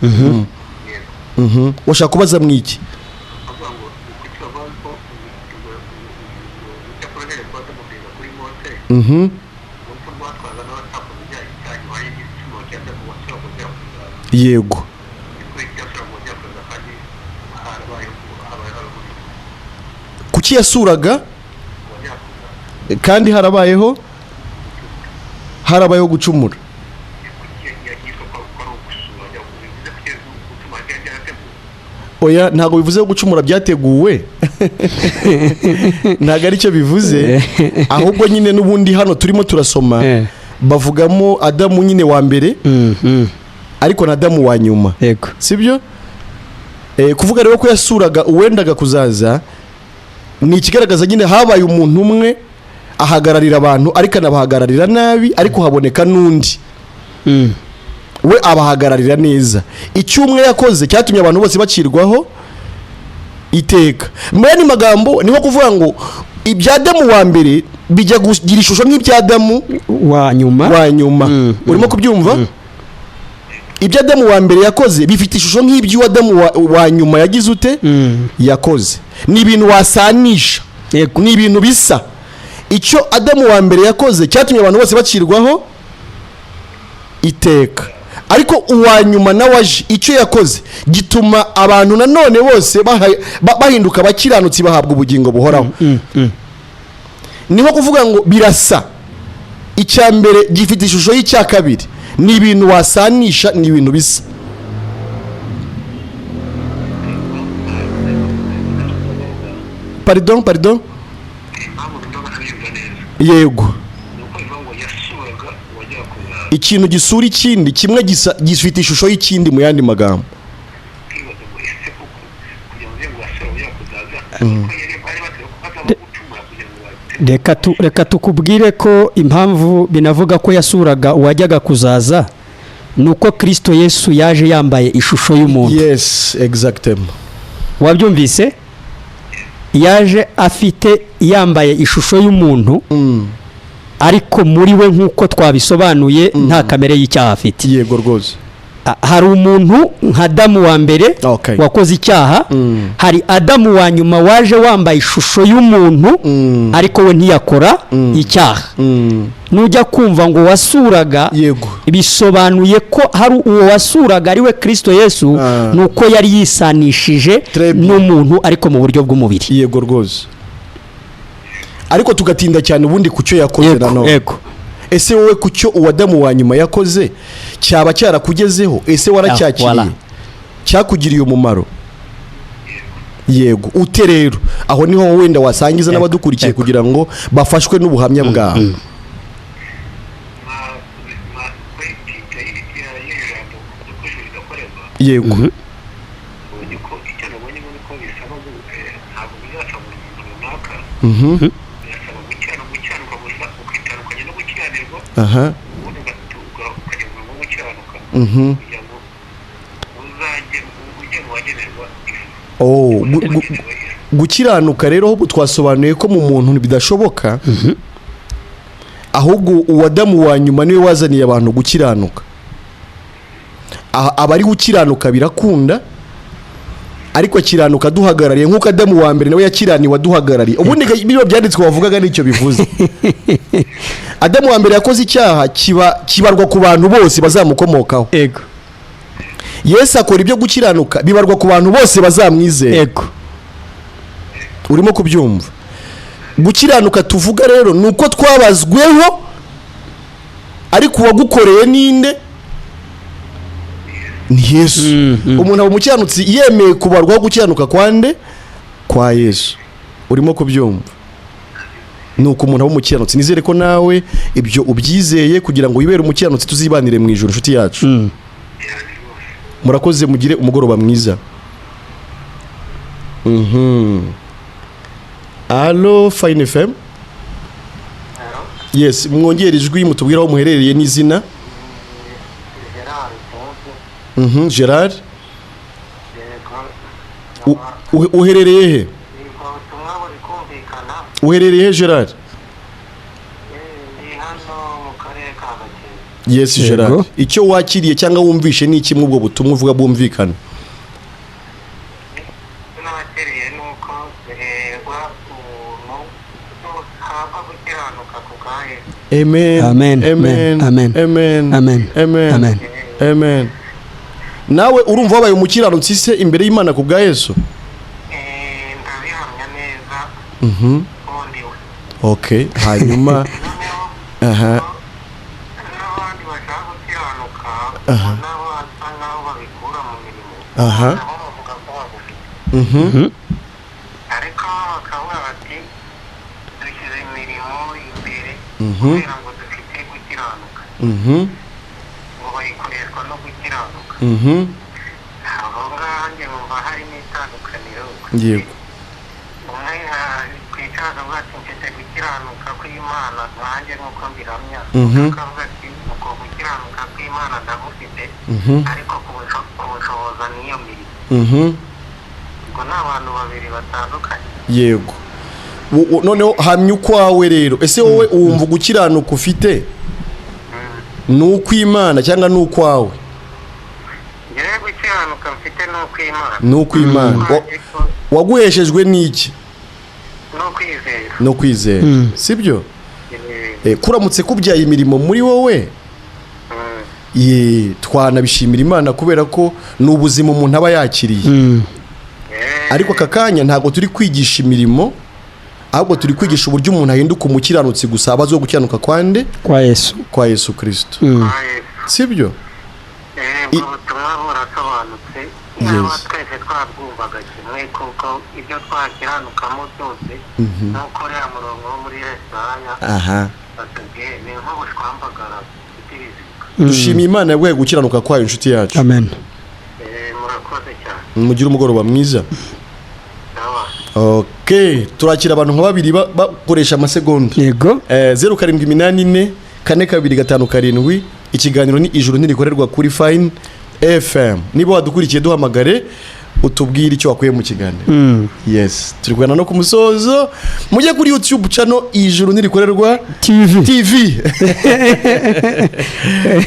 Speaker 1: Washaka kubaza mu iki?
Speaker 3: Bavuga ngo ni kuki bavuga ko icyakora ko batamubwira kuri Mose, urupfu rwatwaga n'abatakoze ibyaha icyaha gihwanye n'igicumuro cya Adamu wasubira kongera kuzaza? Ni kuri iki yasubira kongera kuzaza kandi harabayeho habayeho gucumura?
Speaker 1: Kuki yasuraga
Speaker 3: Kongera kuzaza.
Speaker 1: kandi harabayeho gucumura?
Speaker 3: Kuki yitwa ko ari ugusura? Bivuze ko gucumura byari byarateguwe?
Speaker 1: Oya, ntabwo bivuze ko gucumura byateguwe, ntabwo aricyo bivuze. Ahubwo nyine n'ubundi hano turimo turasoma, bavugamo Adamu nyine wa mbere, ariko na Adamu wa nyuma. Sibyo? Kuvuga rero ko yasuraga uwendaga kuzaza ni ikigaragaza nyine habaye umuntu umwe ahagararira abantu, ariko anabahagararira nabi, ariko haboneka n'undi, we abahagararira neza. Icyo umwe yakoze cyatumye abantu bose bacirwaho iteka. Mu yandi magambo, ni nko kuvuga ngo ibya Adamu wa mbere bijya kugira ishusho nk'ibya Adamu
Speaker 2: wa nyuma.
Speaker 1: Wa nyuma. Urimo kubyumva? Ibyo Adamu wa mbere yakoze bifite ishusho nk'ibyo Adamu wa nyuma yagize ute? Yakoze. Ni ibintu wasanisha. Ni ibintu bisa. Icyo Adamu wa mbere yakoze cyatumye abantu bose bacirwaho iteka, ariko uwa nyuma nawe aje, icyo yakoze gituma abantu nanone bose bahinduka abakiranutsi, bahabwa ubugingo buhoraho. Ni nko kuvuga ngo birasa, icya mbere gifite ishusho y'icya kabiri, ni ibintu wasanisha, ni ibintu bisa. Pardon, pardon.
Speaker 3: Impamvu ndumva ntabyumva neza, ni uko bivuga ngo yasuraga uwajyaga kuzaza.
Speaker 1: Ikintu gisura ikindi, kimwe gisa, gifite ishusho y'ikindi, mu yandi magambo.
Speaker 3: Kwibaza ngo ese koko kugira ngo uvuge ngo yasura uwajyaga kuzaza, ko yari bari batewe ko hazaba gucumura kugira ngo batere?
Speaker 2: Reka tukubwire ko impamvu binavuga ko yasuraga uwajyaga kuzaza ni uko Kirisito Yesu yaje yambaye ishusho y'umuntu.
Speaker 1: Yes, exactement.
Speaker 2: Wabyumvise? Yaje afite yambaye ishusho y'umuntu, ariko muri we, nk'uko twabisobanuye, nta kamere y'icyaha afite.
Speaker 1: Yego rwose.
Speaker 2: Hari umuntu nka Adamu wa mbere wakoze icyaha, hari Adamu wa nyuma waje wambaye ishusho y'umuntu, ariko we ntiyakora icyaha. Nujya kumva ngo wasuraga, bisobanuye ko hari uwo wasuraga, ari we Kirisito Yesu. Ni uko yari yisanishije
Speaker 1: Très bien.
Speaker 2: n'umuntu, ariko mu buryo bw'umubiri.
Speaker 1: Yego rwose, ariko tugatinda cyane ubundi ku cyo yakoze nanone. Ese wowe ku cyo uwadamu wa nyuma yakoze cyaba cyarakugezeho? Ese waracyakiriye?
Speaker 2: Voilà.
Speaker 1: Cyakugiriye umumaro? Yego. Ute rero aho niho wenda wasangiza n'abadukurikiye kugira ngo bafashwe n'ubuhamya bwawe.
Speaker 3: Ma ma kuri titre y'iri jambo uko ijuru ridakorerwa, ubonye ko icyo nabonye ni ko bisaba ntabwo bizasaba umuntu runaka, birasaba gukiranuka gusa, ukitandukanya no gukiranirwa, ubundi ukajya mu murongo wo gukiranuka, kugira ngo uzajye ujye mu bagenerwa ijuru.
Speaker 1: Oh,
Speaker 3: Bagenerwa ijuru.
Speaker 1: Gukiranuka rero, ahubwo twasobanuye ko mu muntu bidashoboka, ahubwo uwadamu wa nyuma niwe wazaniye abantu gukiranuka. Aha, abari gukiranuka birakunda, ariko akiranuka aduhagarariye, nk'uko Adamu wa mbere nawe yakiraniwe aduhagarariye. Ubundi biriya byanditswe wavugaga nicyo bivuze. Adamu wa mbere yakoze icyaha, kiba kibarwa ku bantu bose bazamukomokaho. Yesu akora ibyo gukiranuka, bibarwa ku bantu bose bazamwizera. Urimo kubyumva? Gukiranuka tuvuga rero ni uko twabazweho, ariko uwagukoreye ninde? Ni Yesu. Umuntu aba umukiranutsi yemeye kubarwaho gukiranuka kwande? Kwa Yesu. Urimo kubyumva? Ni uko umuntu aba umukiranutsi. Nizere ko nawe ibyo ubyizeye, kugira ngo wibere umukiranutsi, tuzibanire mu ijuru, inshuti yacu.
Speaker 3: Cyane rwose.
Speaker 1: Murakoze, mugire umugoroba mwiza. Allo, Fine FM. Yes, mwongere ijwi, mutubwire aho muherereye n'izina.
Speaker 3: Gerard Claude.
Speaker 1: Gerard.
Speaker 3: Yego.
Speaker 1: Uherereye he?
Speaker 3: Ubwo butumwa buri kumvikana.
Speaker 1: Uherereye he, Gerard?
Speaker 3: Ndi hano mu karere ka Gakenke.
Speaker 1: Yes.
Speaker 2: Yego.
Speaker 1: Gerard, icyo wakiriye cyangwa wumvishe ni iki muri ubwo butumwa uvuga bwumvikana?
Speaker 3: Icyo nakiriye ni uko duherwa ubuntu, duhabwa gukiranuka ku bwa Yesu.
Speaker 1: Amen.
Speaker 2: Amen,
Speaker 1: amen.
Speaker 2: amen,
Speaker 1: amen.
Speaker 2: Amen.
Speaker 1: Amen.
Speaker 2: Amen.
Speaker 1: Amen. Nawe urumva wabaye umukiranutsi se imbere y'Imana ku bwa Yesu?
Speaker 3: Ndabihamya neza ubundi we.
Speaker 1: Okay, hanyuma?
Speaker 3: Noneho
Speaker 1: aha
Speaker 3: n'abandi bashaka gukiranuka nabo basa nkaho babikura mu mirimo, nabo bavuga ko bagufite, ariko bakavuga bati dushyize imirimo imbere kubera ngo dufite gukiranuka, ngo bayikoreshwa no gukiranuka. Aho ngaho njye numva harimo itandukaniro. Umwe kwicara akavuga ati mfite gukiranuka kw'Imana nanjye nk'uko mbihamya, akavuga ati uko gukiranuka kw'Imana ndagufite, ariko kubushoboza n'iyo mirimo. Ubwo ni abantu babiri batandukanye.
Speaker 1: Yego. Noneho hamya ukwawe rero. Ese wowe wumva gukiranuka ufite ni ukw'Imana cyangwa ni ukwawe?
Speaker 3: Njyewe gukiranuka mfite ni ukw'Imana.
Speaker 1: Ni ukw'Imana. Waguheshejwe n'iki?
Speaker 3: No kwizera.
Speaker 1: No kwizera, sibyo?
Speaker 3: Eh.
Speaker 1: Kuramutse kubyaye imirimo muri wowe, ye, twanabishimira Imana kubera ko ni ubuzima umuntu aba yakiriye. Ariko aka kanya ntabwo turi kwigisha imirimo, ahubwo turi kwigisha uburyo umuntu ahinduka umukiranutsi gusa abazwe gukiranuka kwande?
Speaker 2: Kwa Yesu.
Speaker 1: Kwa Yesu Kirisito.
Speaker 3: Kwa Yesu.
Speaker 1: Sibyo?
Speaker 3: Ubwo butumwa burasobanutse. Niba twese twabwumvaga kimwe, kuko ibyo twakiranukamo byose, nk'uko uriya murongo wo muri Yesaya batubwiye, ni nk'ubushwambagara bufite ibiziga.
Speaker 1: Dushimiye Imana yaguhaye gukiranuka kwayo, inshuti yacu.
Speaker 2: Amen.
Speaker 3: Murakoze cyane.
Speaker 1: Mugire umugoroba mwiza.
Speaker 3: Sawa.
Speaker 1: Okay, turakira abantu nka babiri bakoresha amasegonda.
Speaker 2: Yego.
Speaker 1: 07844257. Ikiganiro ni Ijuru Ntirikorerwa kuri Fine FM. Niba wadukurikiye, duhamagare utubwire icyo wakuye mu kiganiro. Yes, turi kugana no ku musozo. Mujye kuri YouTube channel Ijuru Ntirikorerwa
Speaker 2: TV.
Speaker 1: TV,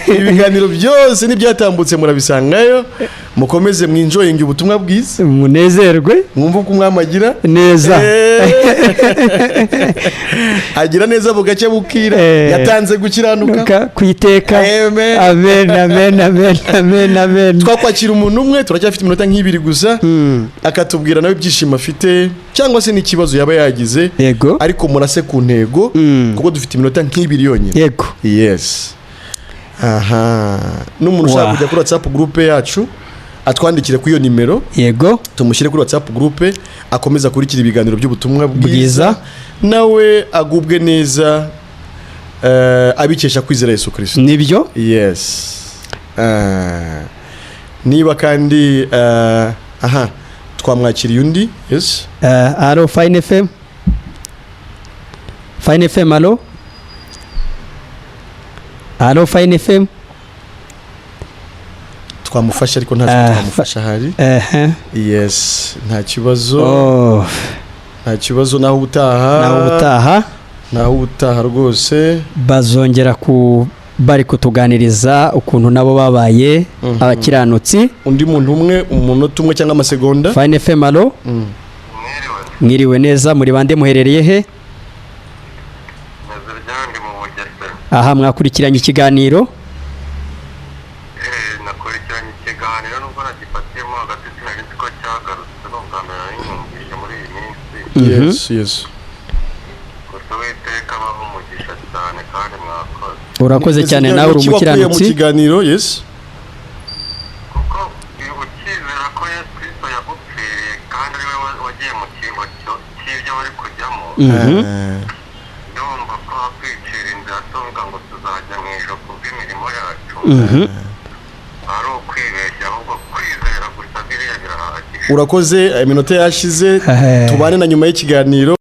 Speaker 1: ibiganiro byose n'ibyatambutse murabisangayo. Mukomeze mwenjoyinge ubutumwa bwiza.
Speaker 2: Munezerwe.
Speaker 1: Mwumve uko umwami agira
Speaker 2: neza.
Speaker 1: Agira neza bugacya bukira. Yatanze gukiranuka
Speaker 2: ku iteka.
Speaker 1: Amen.
Speaker 2: Amen, amen, amen, amen, amen.
Speaker 1: Twakwakira umuntu umwe, turacyafite iminota nk'ibiri gusa, akatubwira nawe ibyishimo afite cyangwa se n'ikibazo yaba yagize. Ariko murase ku ntego, kuko dufite iminota nk'ibiri yonyine. Yes, aha n'umuntu ushaka kujya kuri WhatsApp group yacu atwandikire kuri iyo nimero, tumushyire kuri WhatsApp group, akomeza akurikira ibiganiro by'ubutumwa bwiza,
Speaker 2: Bwiza.
Speaker 1: Nawe agubwe neza, abikesha kwizera Yesu Kirisito.
Speaker 2: Nibyo.
Speaker 1: Yes. Niba kandi aha twamwakiriye undi, yes.
Speaker 2: Allo, Fine FM, Fine FM, allo, allo, Fine FM.
Speaker 1: Twamufasha ariko nta twamufasha ahari. Yes, nta kibazo.
Speaker 2: Oh.
Speaker 1: Nta kibazo, naho ubutaha.
Speaker 2: Nawe ubutaha.
Speaker 1: Naho ubutaha rwose.
Speaker 2: Bazongera ku bari kutuganiriza ukuntu nabo babaye abakiranutsi.
Speaker 1: Undi muntu umwe, umunota umwe cyangwa amasegonda.
Speaker 2: Fine FM, allo.
Speaker 3: Mwiriwe.
Speaker 2: Mwiriwe neza, muri bande, muherereye he?
Speaker 3: Meze ryandi mu Bugesera.
Speaker 2: Aha mwakurikiranye ikiganiro?
Speaker 3: Nakurikiranye ikiganiro nubwo nagifatiyemo hagati, sinari nzi ko cyagarutse. Ni ubwa mbere nari nyumvise muri iyi minsi.
Speaker 1: Yes.
Speaker 3: Gusa Uwiteka abaha umugisha cyane kandi mwakoze.
Speaker 2: Urakoze cyane, nawe uri
Speaker 1: Iki wakuye mu
Speaker 2: umukiranutsi.
Speaker 1: kiganiro? Yes.
Speaker 3: Kuko ukizera ko Yesu Kirisito yagupfiriye kandi ari we wagiye mu cyimbo cy'ibyo wari kujyamo, ndumva ko wakwicira inzira tuvuga ngo tuzajya mu ijuru kubw'imirimo yacu ari ukwibeshya, ahubwo kwizera gusa biriya birahagije.
Speaker 1: Urakoze, iminota yashize.
Speaker 2: Eh.
Speaker 1: Tubane na nyuma y'ikiganiro.